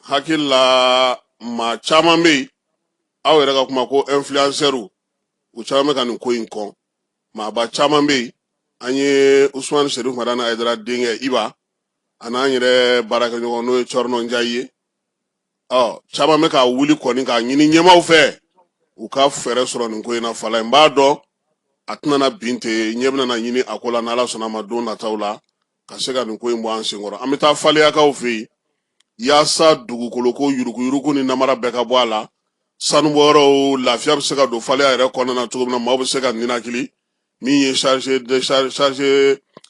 hakili la, maa caman bɛ yen, aw yɛrɛ ka kuma ko influenceur, u caman bɛ ka nin ko in kɔn. Maaba caman bɛ yen, an ye Usumani Serif Madani Hayidara denkɛ Iba, a n'an yɛrɛ baarakɛɲɔgɔn n'o ye Cɔrɔnɔ Njayi ye. Ɔ caman bɛ ka wuli kɔni k'a ɲini ɲɛmaaw fɛ u ka fɛɛrɛ sɔrɔ nin ko in na. Fala, n b'a dɔn a tɛna na bin ten, ɲɛ bɛna na ɲini a ko la n'Ala sɔnna a ma don nataw la, ka se ka nin ko in bɔ an senkɔrɔ. An bɛ taa Faleyakaw fɛ yen yaasa dugukolo ko yuruguyurugu ni namara bɛɛ ka bɔ a la, sanubɔyɔrɔw lafiya bɛ se ka don Faleya yɛrɛ kɔnɔna na cogo min na, maaw bɛ se ka ninakili. Min ye chargé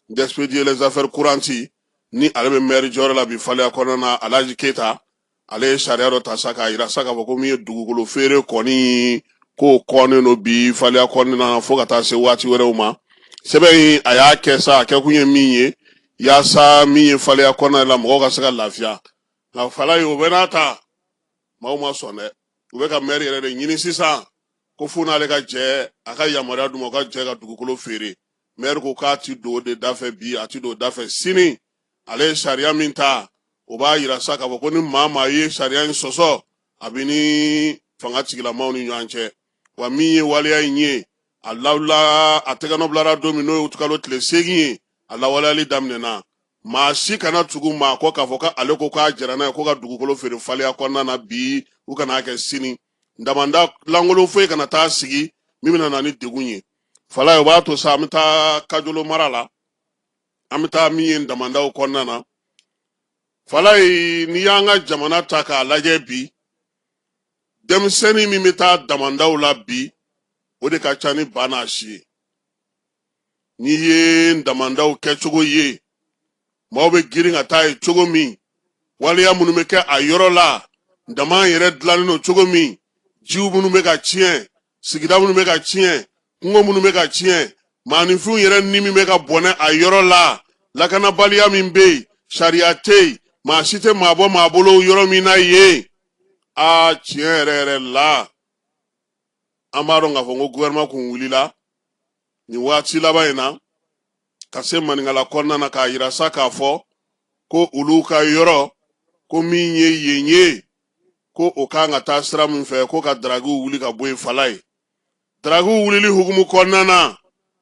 d'expédier les affaires courantes, ni ale bɛ maire jɔyɔrɔ la bi Faleya kɔnɔna na, Alhaji Keyita, ale ye sariya dɔ ta sa k'a yira sa k'a fɔ ko min ye dugukolo feere kɔni, k'o kɔnnen don bi Faleya kɔnɔna na fo ka taa se waati wɛrɛw ma. Sɛbɛn in, a y'a kɛ sa, a kɛkun ye min ye, yaasa min ye Faleya kɔnɔna la, mɔgɔw ka se ka lafiya. Nka fala ye, o bɛɛ n'a ta, maaw ma sɔn dɛ. U bɛ ka maire yɛrɛ de ɲini sisan ko fo n'ale ka jɛ, a ka yamaruya d'u ma u ka jɛ ka dugukolo feere. Maire ko k'a ti don o de da fɛ bi, a ti don o da fɛ sini. Ale ye sariya min ta, o b'a yira sa k'a fɔ ko ni maa maa ye sariya in sɔsɔ, a bɛ ni fanga tigilamaw ni ɲɔgɔn cɛ. Wa min ye waleya in ye, a lawula, a tɛgɛnɔ bilara don min, n'o ye utikalo tile 8 ye, a lawaleyali daminɛna. Maa si kana tugu maa kɔ k'a fɔ k'ale ko k'a jɛra n'a ye ko ka dugukolo feere Faleya kɔnɔna na bi, u kana kɛ sini. Damanda lankolon foyi kana taa sigi min bɛna na ni degun ye. Fala ye, o b'a to sa, an bɛ taa Kajolo mara la, an bɛ taa min ye damandaw kɔnɔna na. Fala ye, n'i y'an ka jamana ta k'a lajɛ bi, denmisɛnnin min bɛ taa damandaw la bi, o de ka ca ni ba n'a si ye. N'i ye damandaw kɛcogo ye, maaw bɛ girin ka taa yen cogo min, waleya minnu bɛ kɛ a yɔrɔ la, dama yɛrɛ dilannen don cogo min, jiw minnu bɛ ka tiɲɛ, sigida minnu bɛ ka tiɲɛ, kungo minnu bɛ ka tiɲɛ, maaninfinw yɛrɛ ni min bɛ ka bɔnɛ a yɔrɔ la, lakanabaliya min bɛ yen, sariya tɛ yen, maa si tɛ maa bɔ maa bolo yɔrɔ min na yen. Aa, tiɲɛ yɛrɛ yɛrɛ la, an b'a dɔn k'a fɔ ko gouvernement kun wulila nin waati laban in na ka se Maninkala kɔnɔna na k'a yira sa k'a fɔ ko olu ka yɔrɔ ko min ye yen ye, ko o kan ka taa sira min fɛ, ko ka daragiw wuli ka bɔ yen. Fala ye, daragiw wulili hukumu kɔnɔna na,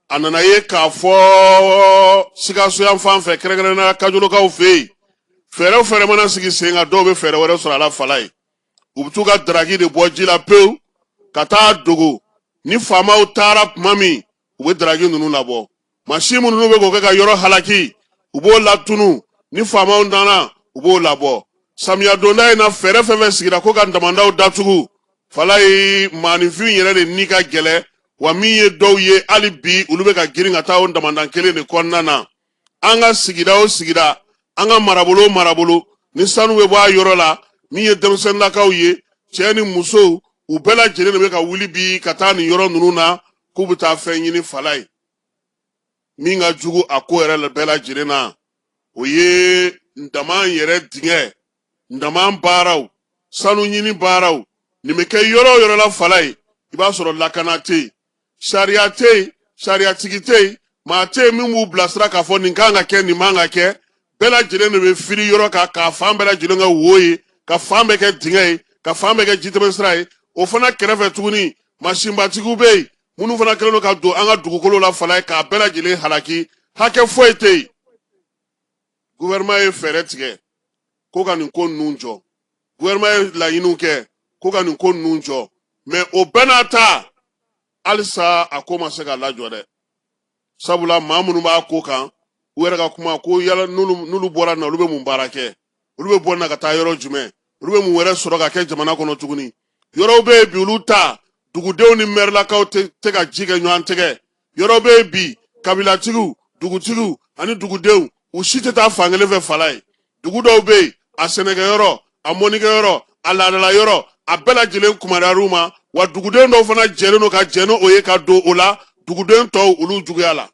a nana ye k'a fɔ Sikaso yan fan fɛ, kɛrɛnkɛrɛnnenya Kajolokaw fɛ yen, fɛɛrɛ o fɛɛrɛ mana sigi sen kan, dɔw bɛ fɛɛrɛ wɛrɛ sɔrɔ a la. Fala ye, u bɛ t'u ka daraki de bɔ ji la pewu ka taa dogo. Ni faamaw taara tuma min, u bɛ daraki ninnu labɔ. Mansin minnu bɛ k'o kɛ ka yɔrɔ halaki, u b'o latunu. Ni faamaw nana, u b'o labɔ. Samiya donda in na, fɛɛrɛ fɛn fɛn sigira ko ka damandaw datugu, fala ye, maaninfin yɛrɛ de ni ka gɛlɛ. Wa min ye dɔw ye hali bi, olu bɛ ka girin ka taa o damandan kelen de kɔnɔna na. An ka sigida o sigida, an ka marabolo o marabolo, ni sanu bɛ bɔ a yɔrɔ la, min ye denmisɛnninlakaw ye, cɛ ni musow, u bɛɛ lajɛlen de bɛ ka wuli bi ka taa nin yɔrɔ ninnu na k'u bɛ taa fɛn ɲini. Fala ye, min ka jugu a ko yɛrɛ bɛɛ lajɛlen na, o ye dama yɛrɛ dingɛ, dama baaraw, sanu ɲini baaraw. Nin bɛ kɛ yɔrɔ o yɔrɔ la, fala ye, i b'a sɔrɔ lakana tɛ yen, sariya tɛ yen, sariyatigi tɛ yen, maa tɛ yen min b'u bilasira k'a fɔ nin kan ka kɛ, nin man ka kɛ. Bɛɛ lajɛlen de bɛ firi yɔrɔ kan k'a fan bɛɛ lajɛlen kɛ wo ye, ka fan bɛɛ kɛ dingɛ ye, ka fan bɛɛ kɛ jitɛmɛsira ye. O fana kɛrɛfɛ tuguni, masinbatigiw bɛ yen minnu fana kɛlen don ka don an ka dugukolo la, fala ye, k'a bɛɛ lajɛlen halaki, hakɛ foyi tɛ yen. Gouvernement ye fɛɛrɛ tigɛ ko ka nin ko ninnu jɔ, gouvernement ye laɲiniw kɛ ko ka nin ko ninnu jɔ, mais o bɛɛ n'a ta, halisa a ko ma se ka lajɔ dɛ. Sabula maa minnu b'a ko kan, u yɛrɛ ka kuma ko yala n'olu bɔra na, olu bɛ mun baara kɛ? Olu bɛ bɔ na ka taa yɔrɔ jumɛn? Olu bɛ mun wɛrɛ sɔrɔ ka kɛ jamana kɔnɔ tuguni? Yɔrɔw bɛ yen bi, olu ta dugudenw ni mɛrilakaw tɛ ka ji kɛ ɲɔgɔn tɛgɛ. Yɔrɔ bɛ yen bi, kabilatigiw, dugutigiw ani dugudenw, U si tɛ taa fankelen fɛ fala ye. Dugu dɔw bɛ yen, a sɛnɛkɛyɔrɔ, a mɔnikɛyɔrɔ, a laadala yɔrɔ, a bɛɛ lajɛlen kumariyar'u ma, wa duguden dɔw fana jɛlen don ka jɛn n'o ye ka don o la, duguden tɔw olu juguya la.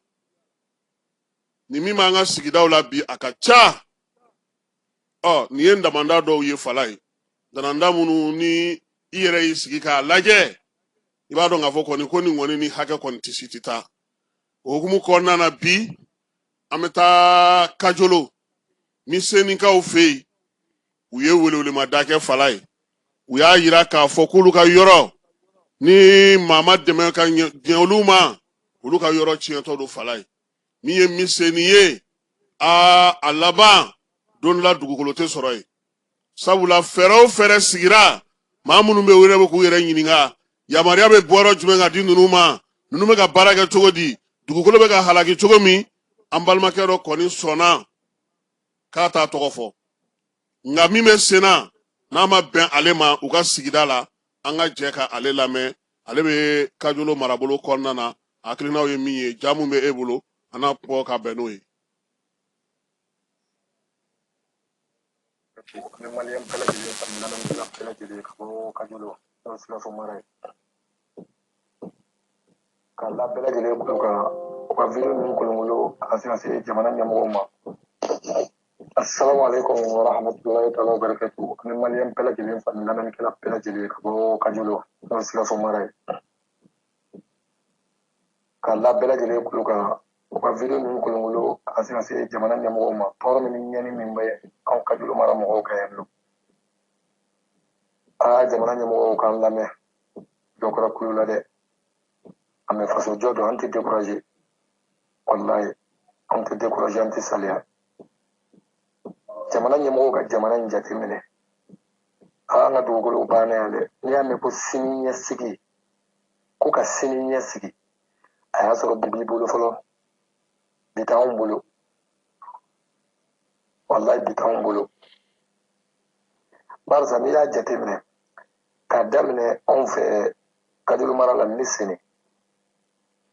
Nin min b'an ka sigidaw la bi, a ka ca. Ɔ, nin ye damanda dɔw ye fala ye, damanda minnu ni i yɛrɛ y'i sigi k'a lajɛ, i b'a dɔn k'a fɔ kɔni ko nin kɔni ni hakɛ kɔni tɛ si tɛ taa. O hukumu kɔnɔna na, bi an bɛ taa Kajolo Misenikaw fɛ yen. U ye welewelemada kɛ fala ye. U y'a yira k'a fɔ k'olu ka yɔrɔ ni maa ma dɛmɛ ka ɲɛ olu ma, olu ka yɔrɔ tiɲɛtɔ don fala ye. Min ye Miseni ye, aa, a laban don la dugukolo tɛ sɔrɔ yen, sabula fɛɛrɛ o fɛɛrɛ sigira, maa minnu bɛ wele bɛ k'u yɛrɛ ɲininka yamaruya bɛ bɔ yɔrɔ jumɛn ka di ninnu ma, ninnu bɛ ka baara kɛ cogo di, dugukolo bɛ ka halaki cogo min. An balimakɛ dɔ kɔni sɔnna k'a t'a tɔgɔ fɔ, nka min bɛ sen na n'a ma bɛn ale ma u ka sigida la, an ka jɛ ka ale lamɛn. Ale bɛ Kajolo marabolo kɔnɔna na. A hakilinaw ye min ye, ja mun bɛ e bolo, an n'a bɔ ka bɛn n'o ye. Ni maliyɛn bɛɛ lajɛlen ka lamɛnnikɛla bɛɛ lajɛlen ka bɔ Kajolo, n'o ye Sikaso mara ye, ka la bɛɛ lajɛlen kulu kan u ka video ninnu kolonkolon a ka se ka se jamana ɲɛmɔgɔw ma. Assalamu alaikum wa rahmatullahi ta'ala wa barakatuh. Ni maliyɛn bɛɛ lajɛlen fa lamɛnnikɛla bɛɛ lajɛlen ka bɔ Kajolo, n'o ye Sikaso mara ye, ka la bɛɛ lajɛlen kulu kan u ka video ninnu kolonkolon a ka se ka se jamana ɲɛmɔgɔw ma. Tɔɔrɔ min ni ɲɛni min bɛ anw Kajolo mara mɔgɔw kan yan nɔ, aa, jamana ɲɛmɔgɔw k'an lamɛn. Dɔ kɛra kulu la dɛ, an bɛ faso jɔ don, an tɛ décourager, walayi an tɛ décourager, an tɛ saliya. Jamana ɲɛmɔgɔw ka jamana in jateminɛ, an ka dugukolow banna yan dɛ. N'i y'a mɛn ko sini ɲɛsigi, ko ka sini ɲɛsigi, a y'a sɔrɔ bi b'i bolo fɔlɔ. Bi t'anw bolo, walayi bi t'anw bolo, barisa n'i y'a jateminɛ k'a daminɛ anw fɛ Kajolo mara la, Miseni,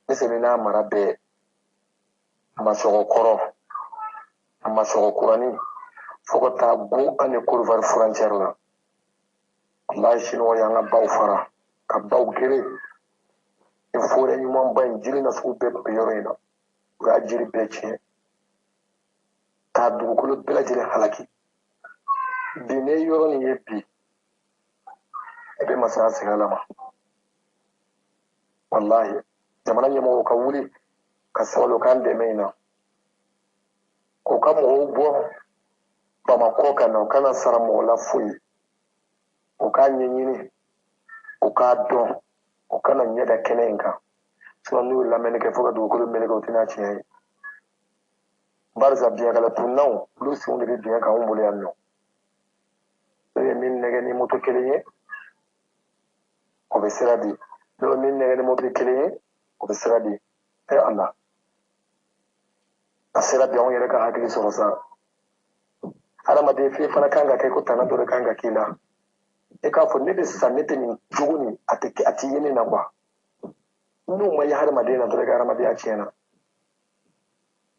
Miseni n'a mara bɛɛ, Masɔgɔkɔrɔ, Masɔgɔkurani, fo ka taa gun an ni Côte d'Ivoire frontière la, walayi siniwaw y'an ka baw fara ka baw gere. Ni forêt ɲumanba in, jiri nasugu bɛɛ tun bɛ yɔrɔ in na, u y'a jiri bɛɛ tiɲɛ k'a dugukolo bɛɛ lajɛlen halaki. Bi ne yɔrɔ nin ye bi, i bɛ masaya segin ala ma. Walahi jamana ɲɛmɔgɔw ka wuli ka sabali, u k'an dɛmɛ in na, u ka mɔgɔw bɔ Bamakɔ ka na, u kana sara mɔgɔ la foyi, u k'a ɲɛɲini, u k'a dɔn, u kana ɲɛ da kɛnɛ in kan. Sinon n'u ye lamɛnni kɛ fo ka dugukolo meleke, o tɛna tiɲɛ ye, barisa biɲɛkala tunnaw, olu senw de bɛ biɲɛ kan anw bolo yan nɔ. N'o ye min nɛgɛ ni moto kelen ye, o bɛ sira di. N'o ye min nɛgɛ ni mobili kelen ye, o bɛ sira di. E Ala, a sera bi anw yɛrɛ ka hakili sɔrɔ sa. Hadamaden fɛn fana kan ka kɛ ko tana dɔ de kan ka k'i la. E k'a fɔ ne bɛ sa, ne tɛ nin jogo nin, a tɛ a tɛ ye ne na kuwa. N'o ma ye hadamaden na dɔrɔn, i ka hadamadenya tiɲɛna.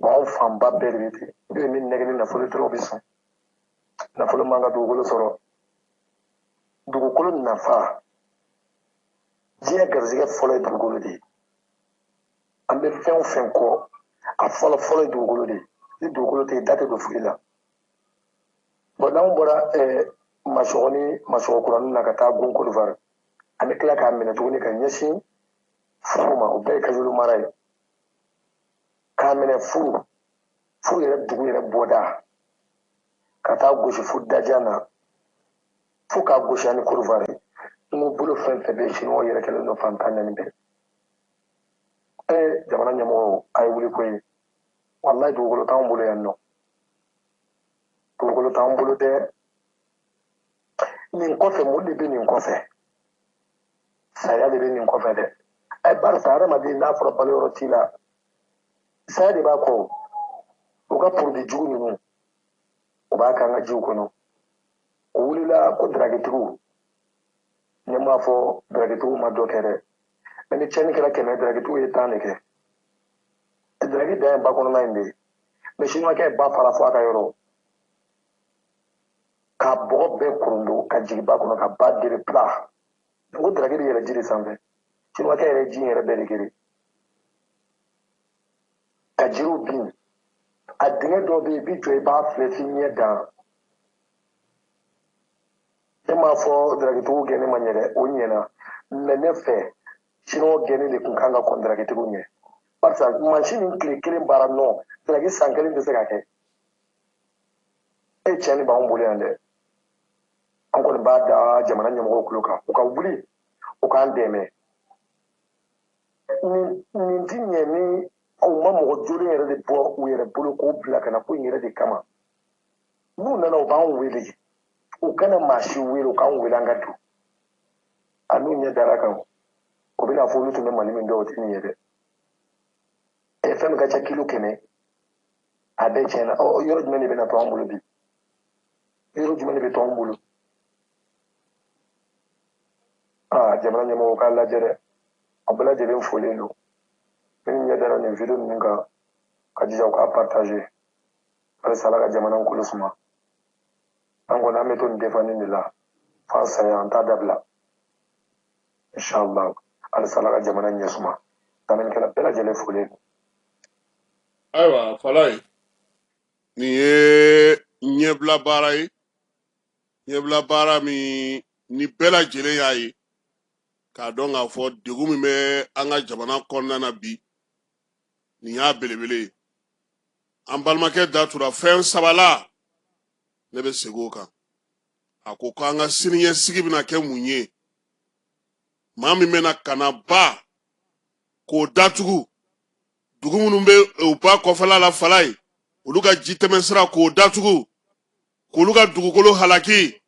Bon, anw fanba bɛɛ de bɛ ten. Ne bɛ min nɛgɛ ni nafolo dɔrɔn, o bɛ sɔn. Nafolo man ka dugukolo sɔrɔ. Dugukolo nafa, diɲɛ garizigɛ fɔlɔ ye dugukolo de ye. An bɛ fɛn o fɛn kɔ, a fɔlɔ fɔlɔ ye dugukolo de ye. Ni dugukolo tɛ yen, da tɛ don foyi la. Bon, n'anw bɔra Masɔgɔ ni Masɔgɔ na ka taa gun Côte d'Ivoire, an bɛ tila k'a minɛ tuguni ka ɲɛsin furu ma. O bɛɛ ye Kajolo mara ye. K'a minɛ furu, furu yɛrɛ dugu yɛrɛ bɔda, ka taa gosi fo dajan na, fo k'a gosi ani Côte d'Ivoire. N ko bolo fɛn fɛn bɛ yen, siniwaw yɛrɛ kɛlen don fan 14 bɛɛ. Jamana ɲɛmɔgɔw, a ye wuli koyi. Walayi dugukolo t'anw bolo yan nɔ, dugukolo t'anw bolo dɛ. Nin kɔfɛ, mun de bɛ nin kɔfɛ? Saya de bɛ nin kɔfɛ dɛ. Barisa hadamaden n'a fɔra balo yɔrɔ t'i la, saya de b'a kɔ. U ka produit jugu ninnu, u b'a k'an ka jiw kɔnɔ. O wulila ko dragitigiw, ne m'a fɔ dragitigiw ma dɔ kɛ dɛ, mɛ ni tiɲɛni kɛra 100, dragitigiw ye 10 de kɛ. Dragi dan ye ba kɔnɔna in de ye. Mais sinuwakɛ ye ba fara fo a ka yɔrɔ ka bɔgɔ bɛɛ korondo ka jigin ba kɔnɔ ka ba dere plat. N ko daraki bɛ yɛlɛ ji de sanfɛ. Sinuwakɛ yɛrɛ ji in yɛrɛ bɛɛ de kere ka jiriw bin. A dingɛ dɔ bɛ yen, i b'i jɔ i b'a filɛ f'i ɲɛ dan. Ne m'a fɔ darakitigiw gɛnni ma ɲɛ dɛ, o ɲɛna, mais ne fɛ sinuwa gɛnni de tun kan ka kɔn darakitigiw ɲɛ, barisa mansin min tile kelen baara nɔ, daraki san kelen tɛ se ka kɛ. E tiɲɛni b'anw bolo yan dɛ. An kɔni b'a da jamana ɲɛmɔgɔw tulo kan, u ka wuli u k'an dɛmɛ. Nin ti ɲɛ ni aw ma mɔgɔ jolen yɛrɛ de bɔ u yɛrɛ bolo k'o bila ka na ko in yɛrɛ de kama. N'u nana, u b'an wele, u kana maa si wele, u k'an wele an ka don. A n'u ɲɛ dara kan, o bɛna fɔ olu tun bɛ Mali min dɔn, o tɛ nin ye dɛ. Ɛ, fɛn min ka ca kilo 100, a bɛɛ tiɲɛna. Ɔ, yɔrɔ jumɛn de bɛna to an bolo bi? Yɔrɔ jumɛn de bɛ to an bolo? Aa, jamana ɲɛmɔgɔw k'a lajɛ dɛ. A bɛɛ lajɛlen folen don. Minnu ɲɛ dara nin video ninnu kan, ka jija u k'a partager halisa. Ala ka jamana kolo suma. An kɔni, an bɛ to nin défendre de la f'an saya, an t'a dabila inshallah. Halisa Ala ka jamana ɲɛ suma. Lamɛnnikɛla bɛɛ lajɛlen folen don. Ayiwa Falaye, nin ye ɲɛbila baara ye, ɲɛbila baara min ni bɛɛ lajɛlen y'a ye k'a dɔn k'a fɔ degun min bɛ an ka jamana kɔnɔna na bi, nin y'a belebele ye. An balimakɛ datura fɛn saba la, ne bɛ segin o kan. A ko k'an ka siniɲɛsigi bɛna kɛ mun ye? Maa min bɛna ka na ba k'o datugu, dugu minnu bɛ o ba kɔfɛla la Falaye, olu ka ji tɛmɛ sira k'o datugu, k'olu ka dugukolo halaki.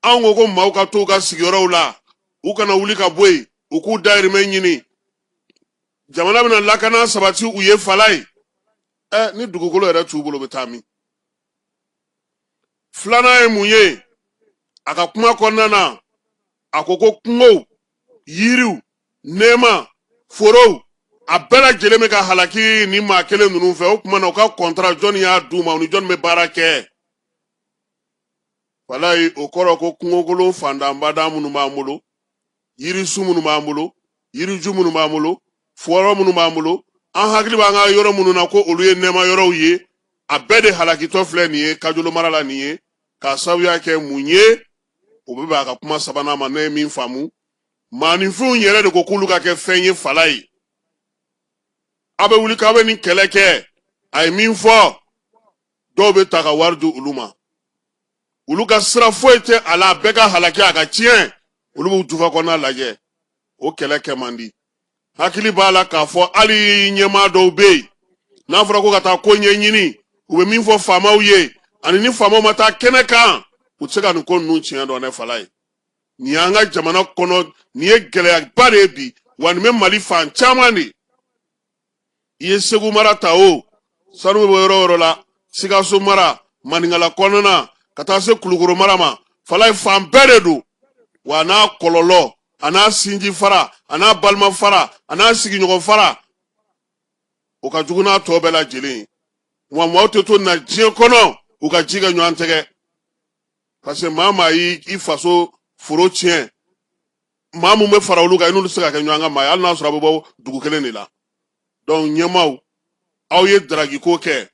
Anw ko ko maaw ka to u ka sigiyɔrɔw la, u kana wuli ka bɔ yen, u k'u dayirimɛ ɲini, jamana bɛna lakana sabati u ye. Falaye, ɛ, ni dugukolo yɛrɛ t'u bolo, u bɛ taa min? Filanan ye mun ye? A ka kuma kɔnɔna na, a ko ko kungow, yiriw, nɛɛma, forow, a bɛɛ lajɛlen bɛ ka halaki ni maa kelen ninnu fɛ. O tuma na, u ka contrat, jɔnni y'a d'u ma? U ni jɔnni bɛ baara kɛ? Walayi, o kɔrɔ ko kungokolon fandanbada minnu b'an bolo, yirisu minnu b'an bolo, yiriju minnu b'an bolo, foro minnu b'an bolo, an hakili b'an ka yɔrɔ minnu na ko olu ye nɛɛma yɔrɔw ye, a bɛɛ de halakitɔ filɛ nin ye Kajolo mara la nin ye, k'a sababuya kɛ mun ye? O bɛ bɛn a ka kuma sabanan ma. Ne ye min faamu, maaninfinw yɛrɛ de ko k'olu ka kɛ fɛn ye. Falaye, aw bɛ wuli k'aw bɛ nin kɛlɛ kɛ. A ye min fɔ, dɔw bɛ ta ka wari di olu ma, olu ka sira foyi tɛ a la, a bɛɛ ka halaki, a ka tiɲɛ, olu b'u jufa kɔnɔna lajɛ. O kɛlɛ kɛ man di. Hakili b'a la k'a fɔ hali ɲɛmaa dɔw bɛ yen, n'a fɔra ko ka taa ko ɲɛɲini, u bɛ min fɔ faamaw ye, ani ni faamaw ma taa kɛnɛ kan, u tɛ se ka nin ko ninnu tiɲɛ dɔn. Ne Falaye, nin y'an ka jamana kɔnɔ, nin ye gɛlɛyaba de ye bi. Wa nin bɛ Mali fan caman de. I ye Segu mara ta o, sanu bɛ bɔ yɔrɔ o yɔrɔ la, Sikaso mara, Maninkala kɔnɔna, ka taa se Kulukoro mara ma, Falaye, fan bɛɛ de don. Wa a n'a kɔlɔlɔ, a n'a sinji fara, a n'a balima fara, a n'a sigiɲɔgɔn fara, o ka jugu n'a tɔ bɛɛ lajɛlen ye. Wa maaw tɛ to na diɲɛ kɔnɔ u ka ji kɛ ɲɔgɔn tɛgɛ, parce que maa maa y'i faso foro tiɲɛ, maa mun bɛ fara olu kan, i n'olu tɛ se ka kɛ ɲɔgɔn ka maa ye, hali n'a sɔrɔ a bɛ bɔ dugu kelen de la. Donc ɲɛmaaw, aw ye daragiko kɛ,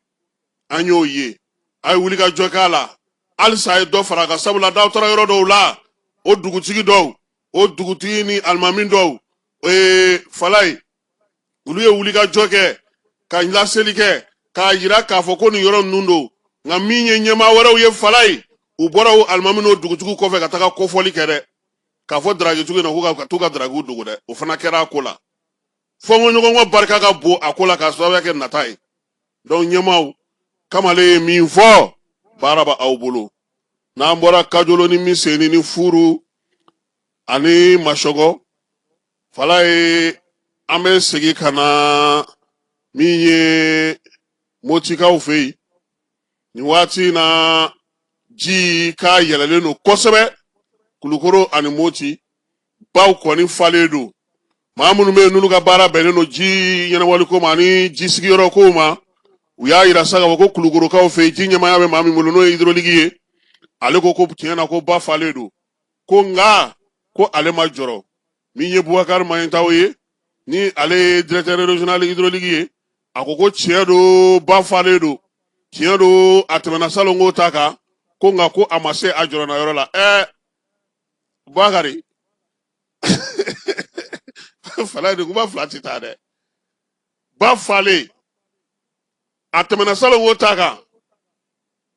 an y'o ye, a ye wuli ka jɔ k'a la halisa, a ye dɔ fara a kan. Sabula n'aw taara yɔrɔ dɔw la, o dugutigi dɔw, o dugutigi ni alimami dɔw, Falaye, olu ye wuli ka jɔ kɛ ka laseli kɛ k'a yira k'a fɔ ko nin yɔrɔ ninnu don. Nka min ye ɲɛmaa wɛrɛw ye, Falaye, u bɔra o alimami n'o dugutigiw kɔfɛ ka taga kofɔli kɛ dɛ, k'a fɔ daragitigiw na ko ka t'u ka daragiw dogo dɛ. O fana kɛra a ko la. Fɔnkɔɲɔgɔnkɔ barika ka bon a ko la, k'a sababuya kɛ nata ye. Donc ɲɛmaaw, kamalen ye min fɔ, baara bɛ aw bolo. N'an bɔra Kajolo ni Miseni ni Furu ani Masɔgɔ, Falaye, an bɛ segin ka na min ye Motikaw fɛ yen. Nin waati in na, ji k'a yɛlɛlen don kosɛbɛ Kulukoro ani Moti, baw kɔni falen don. Maa minnu bɛ yen n'olu ka baara bɛnnen don ji ɲɛnabɔli ko ma ani ji sigiyɔrɔ kow ma, U y'a yira sa k'a fɔ ko Kulukorokaw fɛ yen, ji ɲɛmaaya bɛ maa min bolo, n'o ye hydraulique ye, ale ko ko tiɲɛ na ko ba falen don, ko nka ko ale ma jɔrɔ. Min ye Bubakari Mayintaw ye, ni ale ye directeur régional hydraulique ye, a ko ko tiɲɛ don, ba falen don, tiɲɛ don, a tɛmɛna salongo ta kan, ko nka ko a ma se a jɔrɔna yɔrɔ la. Bubakari fala de, kuma fila tɛ taa dɛ. Ba falen, a tɛmɛna salongo ta kan,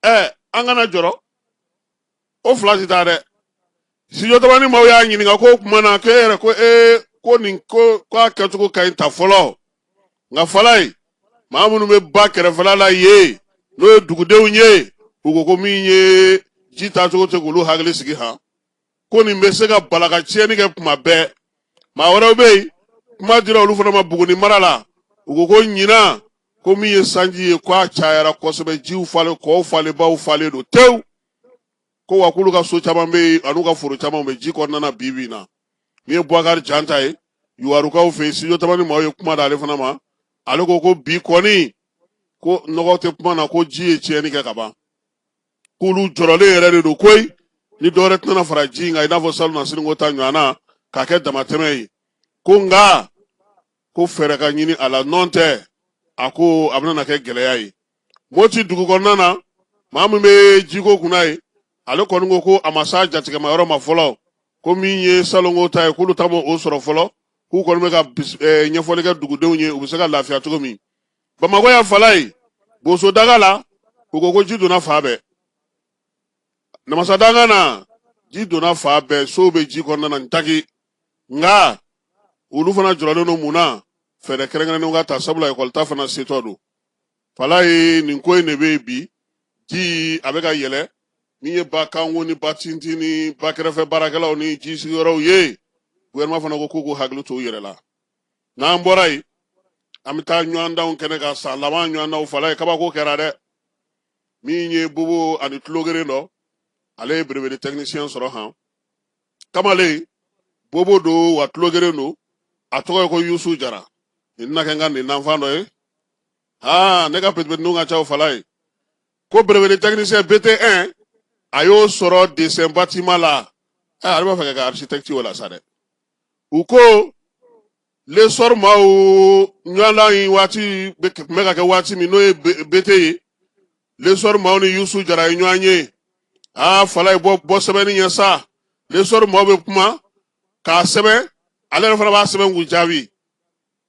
an kana jɔrɔ, o fila tɛ taa dɛ. Studio Tabani maaw y'a ɲininka ko o tuma na k'e yɛrɛ ko ko nin ko k'a kɛcogo ka ɲi ta fɔlɔ, nka Falaye, maa minnu bɛ ba kɛrɛfɛla la yen, n'o ye dugudenw ye, u ko ko min ye ji taacogo tɛ k'olu hakili sigi han, ko nin bɛ se ka bala ka tiɲɛni kɛ kuma bɛɛ. Maa wɛrɛw bɛ yen, kuma dira olu fana ma Buguni mara la, u ko ko ɲinan ko min ye sanji ye, ko a cayara kosɛbɛ, jiw falen, kɔw falen, baw falen don tewu, ko wa k'olu ka so caman bɛ yen an'u ka foro caman bɛ ji kɔnɔna na bi bi in na. Min ye Bubakari Janta ye Yuwarukaw fɛ yen, Studio Tabani maaw ye kuma d'ale fana ma, ale ko ko bi kɔni ko nɔgɔ tɛ kuma na, ko ji ye tiɲɛni kɛ ka ban, k'olu jɔrɔlen yɛrɛ de don koyi, ni dɔwɛrɛ tɛna fara ji in kan i n'a fɔ salon nasini ta ɲɔgɔn na k'a kɛ damatɛmɛ ye, ko nka ko fɛɛrɛ ka ɲini a la, nɔn tɛ a ko a bɛna na kɛ gɛlɛya ye. Moti dugu kɔnɔna na, maa min bɛ jiko kunna ye, ale kɔni ko ko a ma s'a jatigɛma yɔrɔ ma fɔlɔ, ko min ye salongo ta ye, k'olu ta ma o sɔrɔ fɔlɔ, k'u kɔni bɛ ka ɲɛfɔli kɛ dugudenw ye u bɛ se ka lafiya cogo min. Bamakɔ yan Falaye, Bosodaga la, u ko ko ji donna fan bɛɛ. Namasadanga na, ji donna fan bɛɛ, sow bɛ ji kɔnɔna na ntaki, nka olu fana jɔrɔlen don mun na, fɛɛrɛ kɛrɛnkɛrɛnnenw ka ta, sabula ekɔli ta fana setɔ don. Falaye, nin ko in de bɛ yen bi, ji a bɛ ka yɛlɛ, min ye ba kanko ni ba tintin ni ba kɛrɛfɛ baarakɛlaw ni ji sigiyɔrɔw ye, gouvernement fana ko k'u k'u hakili to u yɛrɛ la. N'an bɔra yen, an bɛ taa ɲɔgɔndanw kɛnɛ kan, san laban ɲɔgɔndanw. Falaye, kabako kɛra dɛ. Min ye bobo ani tulogeren dɔ, ale ye brevet de technicien sɔrɔ han. Kamalen bobo don wa tulogeren don, a tɔgɔ ye ko Yusu Jara. Nin tɛna kɛ n ka nin nanfan dɔ ye aa, ne ka petipetiniw ka ca o. Falaye ko brevet de technicien BT1, a y'o sɔrɔ dessin bâtiment la. Ale b'a fɛ ka kɛ architecte o la sa dɛ. U ko l'Essor maaw ɲɔgɔndan in waati tun bɛ ka kɛ waati min, n'o ye BT ye, l'Essor maaw ni Yusu Jara ye ɲɔgɔn ye. Aa Falaye, bɔ bɔ sɛbɛnni ɲɛ sa. L'Essor maaw bɛ kuma k'a sɛbɛn, ale yɛrɛ fana b'a sɛbɛn k'u jaabi.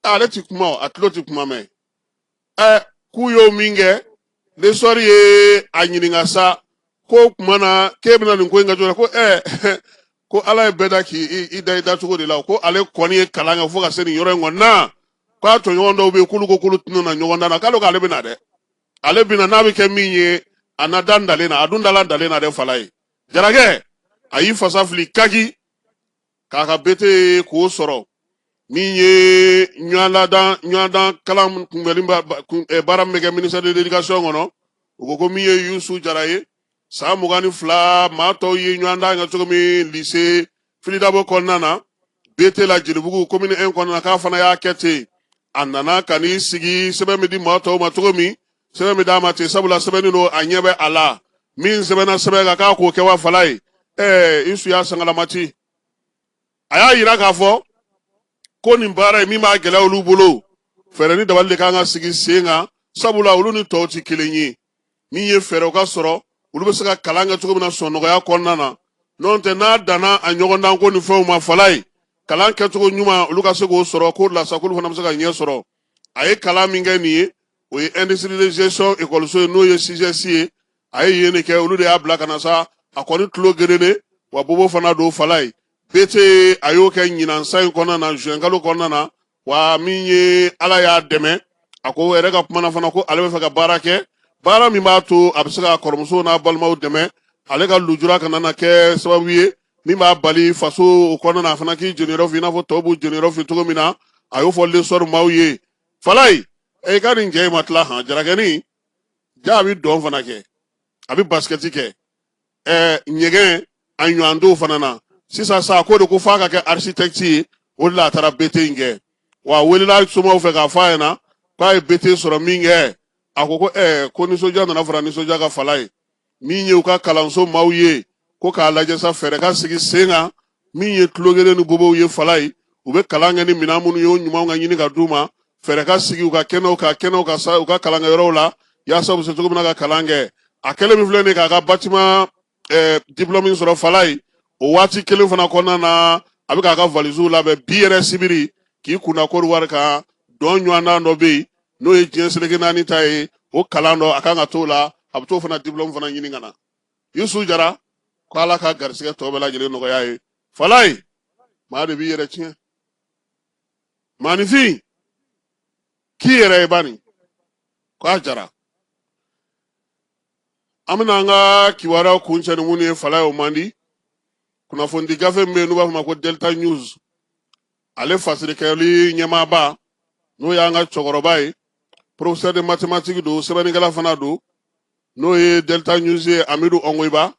Ale ti kuma, a tulo ti kuma mɛn. K'u y'o min kɛ, l'Essor ye a ɲininka sa ko kuma na k'e bɛna nin ko in kɛ cogo ko ko Ala ye bɛɛ da k'i i da i da cogo de la, ko ale kɔni ye kalan kɛ fo ka se nin yɔrɔ in kɔni na, k'a tɔɲɔgɔn dɔw bɛ yen k'olu ko k'olu tɛna na ɲɔgɔn dan na, k'ale ko ale bɛ na dɛ, ale bɛ na, n'a bɛ kɛ min ye a na da dalen na, a dun dala dalen na dɛ. Falaye Jarakɛ, a y'i fasa fili kaki k'a ka BT k'o sɔrɔ. Min ye ɲɔgɔndan kalan kunbɛnni baara min bɛ kɛ ministère de l'éducation kɔnɔ, u ko ko min ye Yusu Jara ye, san 22, maa tɔw ye ɲɔgɔndan kɛ cogo min lycée Filidabo kɔnɔna na, BT la Jelibugu commune 1 kɔnɔna na, k'a fana y'a kɛ ten. A nana ka n'i sigi, sɛbɛn bɛ di maa tɔw ma cogo min, sɛbɛn bɛ d'a ma ten, sabula sɛbɛnni don, a ɲɛ bɛ a la min sɛbɛnna sɛbɛn kan, k'a k'o kɛ wa. Falaye, Yusu y'a sangalamati, a y'a yira k'a fɔ ko nin baara ye min b'a gɛlɛya olu bolo, fɛɛrɛ ni dabali de kan ka sigi sen kan, sabula olu ni tɔw tɛ kelen ye. Min ye fɛɛrɛw ka sɔrɔ, olu bɛ se ka kalan kɛ cogo min na sɔnnɔgɔya kɔnɔna na, n'o tɛ n'a danna a ɲɔgɔndan ko ni fɛnw ma, Falaye, kalan kɛcogo ɲuman olu ka se k'o sɔrɔ, k'o la sa k'olu fana bɛ se ka ɲɛ sɔrɔ. A ye kalan min kɛ nin ye, o ye industrie de gestion ekɔliso ye, n'o ye CGS ye, a ye yen de kɛ, olu de y'a bila ka na sa. A kɔni tulo gerennen wa bobo fana don. Falaye, BT a y'o kɛ ɲinan san in kɔnɔna na, juin kalo kɔnɔna na. Wa min ye Ala y'a dɛmɛ, a ko yɛrɛ ka kuma na fana ko ale bɛ fɛ ka baara kɛ, baara min b'a to a bɛ se ka kɔrɔmuso n'a balimaw dɛmɛ, ale ka lujura kana na kɛ sababu ye min b'a bali faso o kɔnɔna na, a fana k'i jeniyɔrɔ fin i n'a fɔ tɔw b'u jeniyɔrɔ fin cogo min na. A y'o fɔ l'Essor maaw ye. Falaye, e ka nin cɛ in ma tila han. Jarakɛni ja, a bɛ dɔn fana kɛ, a bɛ basikɛti kɛ, ɲɛgɛn a ɲɔgɔn dɔw fana na. Sisan sa, ko de ko f'a ka kɛ architecte ye, o de la a taara BT in kɛ. Wa a welela somaw fɛ k'a fɔ a ɲɛna k'a ye BT sɔrɔ min kɛ, A ko ko ko nisɔndiya nana fara nisɔndiya kan Falaye, min ye u ka kalanso maaw ye, ko k'a lajɛ sa, fɛɛrɛ ka sigi sen kan, min ye tulogeren ni bobow ye Falaye, u bɛ kalan kɛ ni minɛn minnu ye, o ɲumanw ka ɲini ka d'u ma, fɛɛrɛ ka sigi u ka kɛnɛw kan, kɛnɛw ka sa u ka kalankɛyɔrɔw la, yaasa u bɛ se cogo min na ka kalan kɛ. A kɛlen min filɛ nin ye k'a ka bâtiment diplôme sɔrɔ Falaye, o waati kelen fana kɔnɔna na, a bɛ k'a ka valisiw labɛn bi yɛrɛ sibiri k'i kunda Kɔdiwari kan. Dɔn ɲɔgɔndan dɔ bɛ yen, n'o ye diɲɛ seleke naani ta ye, o kalan dɔ a kan ka t'o la, a bɛ t'o fana diplôme fana ɲini ka na. Yusu Jara ko Ala ka garisɛgɛ tɔ bɛɛ lajɛlen nɔgɔya ye. Falaye, maa de b'i yɛrɛ tiɲɛ, maaninfin k'i yɛrɛ ye bani ko a jara. An bɛna an ka kibaruyaw kuncɛ ni minnu ye Falaye, o man di. Kunnafonidi gafe min bɛ yen n'u b'a fɔ ma ko Delta News, ale fasirikɛli ɲɛmaaba, n'o y'an ka cɛkɔrɔba ye, professeur de mathématiques don, sɛbɛnnikɛla fana don, n'o ye Delta News ye, Amidu Ɔngoyiba,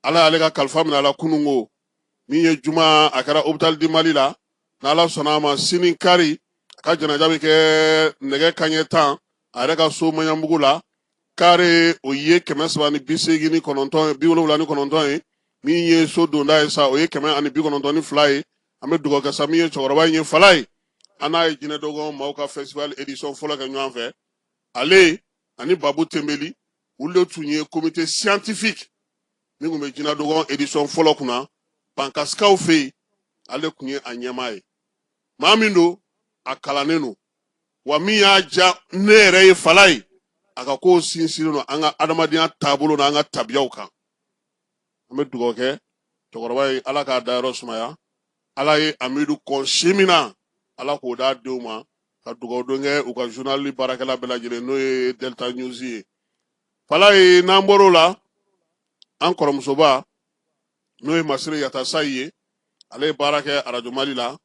Ala y'ale ka kalifa minɛ a la kununko min ye juma, a kɛra hôpital du Mali la. N'Ala sɔnna a ma, sini kari, a ka janaja bɛ kɛ nɛgɛ kanɲɛ 10 a yɛrɛ ka so Maɲanbugu la. Kare o ye 389, 79 ye. Min ye so donda ye sa, o ye 192 ye. An bɛ dugawu kɛ sa min ye cɛkɔrɔba in ye Falaye, an n'a ye jinɛ dɔgɔn maaw ka festival édition fɔlɔ kɛ ɲɔgɔn fɛ. Ale ani Babu Tenbeli, olu de tun ye comité scientifique min tun bɛ jinɛ dɔgɔn édition fɔlɔ kunna Bankasikaw fɛ yen, ale tun ye a ɲɛmaa ye. Maa min don, a kalannen don, wa min y'a diya ne yɛrɛ ye Falaye, a ka kow sinsinnen don an ka adamadenya taabolo n'an ka tabiyaw kan. An bɛ dugawu kɛ cɛkɔrɔba ye, Ala k'a dayɔrɔ sumaya. Ala ye Amidu kɔn si min na, Ala k'o d'a denw ma. Ka dugawu don kɛ u ka journal baarakɛla bɛɛ lajɛlen, n'o ye Delta News ye Falaye. N'an bɔr'o la, an kɔrɔmusoba, n'o ye Masire Yatasayi ye, ale ye baara kɛ Arajo Mali la.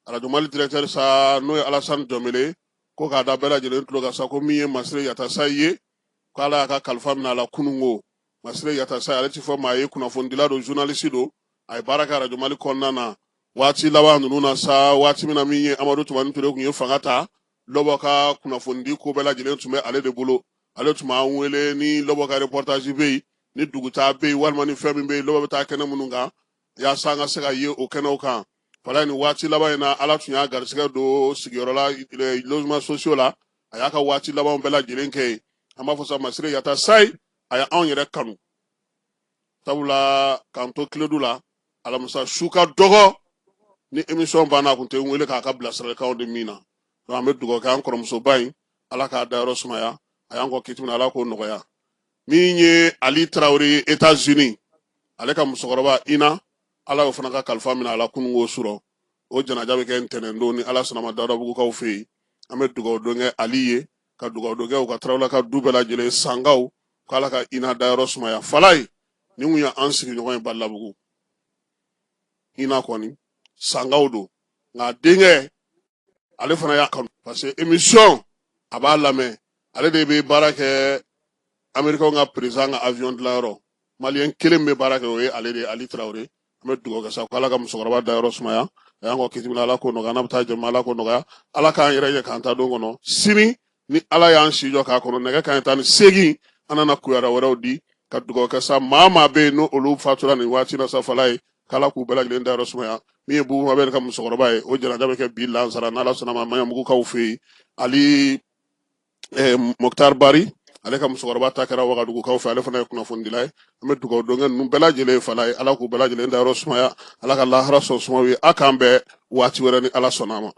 Arajo Mali directeur sa, n'o ye Alasani Jɔnbele, ko k'a da bɛɛ lajɛlen tulo kan sa, ko min ye Masire Yatasayi ye, ko Ala y'a ka kalifa minɛ a la kununko. Masire Yatasayi, ale ti fɔ maa ye, kunnafonidila don, journaliste don, a ye baara kɛ Arajo Mali kɔnɔna na waati laban ninnu na sa, waati min na min ye Amadu Tumani Ture tun ye fanga ta, Lɔbɔ ka kunnafonidi ko bɛɛ lajɛlen tun bɛ ale de bolo. Ale tun b'an wele ni Lɔbɔ ka reportage bɛ yen, ni dugutaa bɛ yen, walima ni fɛn min bɛ yen, Lɔbɔ bɛ taa kɛnɛ minnu kan, yaasa an ka se ka ye o kɛnɛw kan. Falaye, nin waati laban in na, Ala tun y'a garisɛgɛ don sigiyɔrɔ la, logement sociaux la, a y'a ka waati labanw bɛɛ lajɛlen kɛ yen. An b'a fɔ sa, Masire Yatasayi, a ye anw yɛrɛ kanu, sabula k'an to Kiledu la alamisa su ka dɔgɔ, ni émission banna, a kun tɛ n wele k'a ka bilasiralikanw di min na. Donc an bɛ dugawu kɛ an kɔrɔmusoba in, Ala k'a dayɔrɔ sumaya, a y'an kɔ kiti min na, Ala k'o nɔgɔya. Min ye Ali Tarawele ye États-Unis, ale ka musokɔrɔba Ina, Ala y'o fana ka kalifa minɛ a la kununko surɔ. O janaja bɛ kɛ ntɛnɛn don ni Ala sɔnna ma Dawudabugukaw fɛ yen. An bɛ dugawu don kɛ Ali ye, ka dugawu don kɛ u ka Tarawele ka du bɛɛ lajɛlen, Sankaw, k'Ala ka Ina dayɔrɔ sumaya. Falaye, nin kun ye an sigiɲɔgɔn ye Balabugu. Ina kɔni Sankaw don, nka denkɛ ale fana y'a kanu parce que émission a b'a lamɛn. Ale de bɛ baara kɛ Américain ka président ka avion dilanyɔrɔ, maliyɛn kelen bɛ baara kɛ, o ye ale de ye, Ali Tarawele. An bɛ dugawu kɛ sa ko Ala ka musokɔrɔba dayɔrɔ sumaya, a y'an kɔ kiti min na, Ala k'o nɔgɔya, n'a bɛ taa jama, Ala k'o nɔgɔya, Ala k'an yɛrɛ ɲɛ k'an ta don kɔnɔ. Sini ni Ala y'an si jɔ k'a kɔnɔ, nɛgɛ kanɲɛ 18, an nana kibaruya wɛrɛw di. Ka dugawu kɛ sa maa maa bɛ yen n'o olu fatura nin waati na sa Falaye, k'Ala k'u bɛɛ lajɛlen dayɔrɔ sumaya. Min ye Bubu Mabɛl ka musokɔrɔba ye, o janaja bɛ kɛ bi lansara n'Ala sɔnna ma Maɲanbugukaw fɛ yen. Ali Mokhtar Bari, ale ka musokɔrɔba ta kɛra Wagadugukaw fɛ, ale fana ye kunnafonidila ye. An bɛ dugawu don kɛ ninnu bɛɛ lajɛlen Falaye, Ala k'u bɛɛ lajɛlen dayɔrɔ sumaya, Ala ka lahara sɔn suma ye. A k'an bɛn waati wɛrɛ ni Ala sɔnna a ma.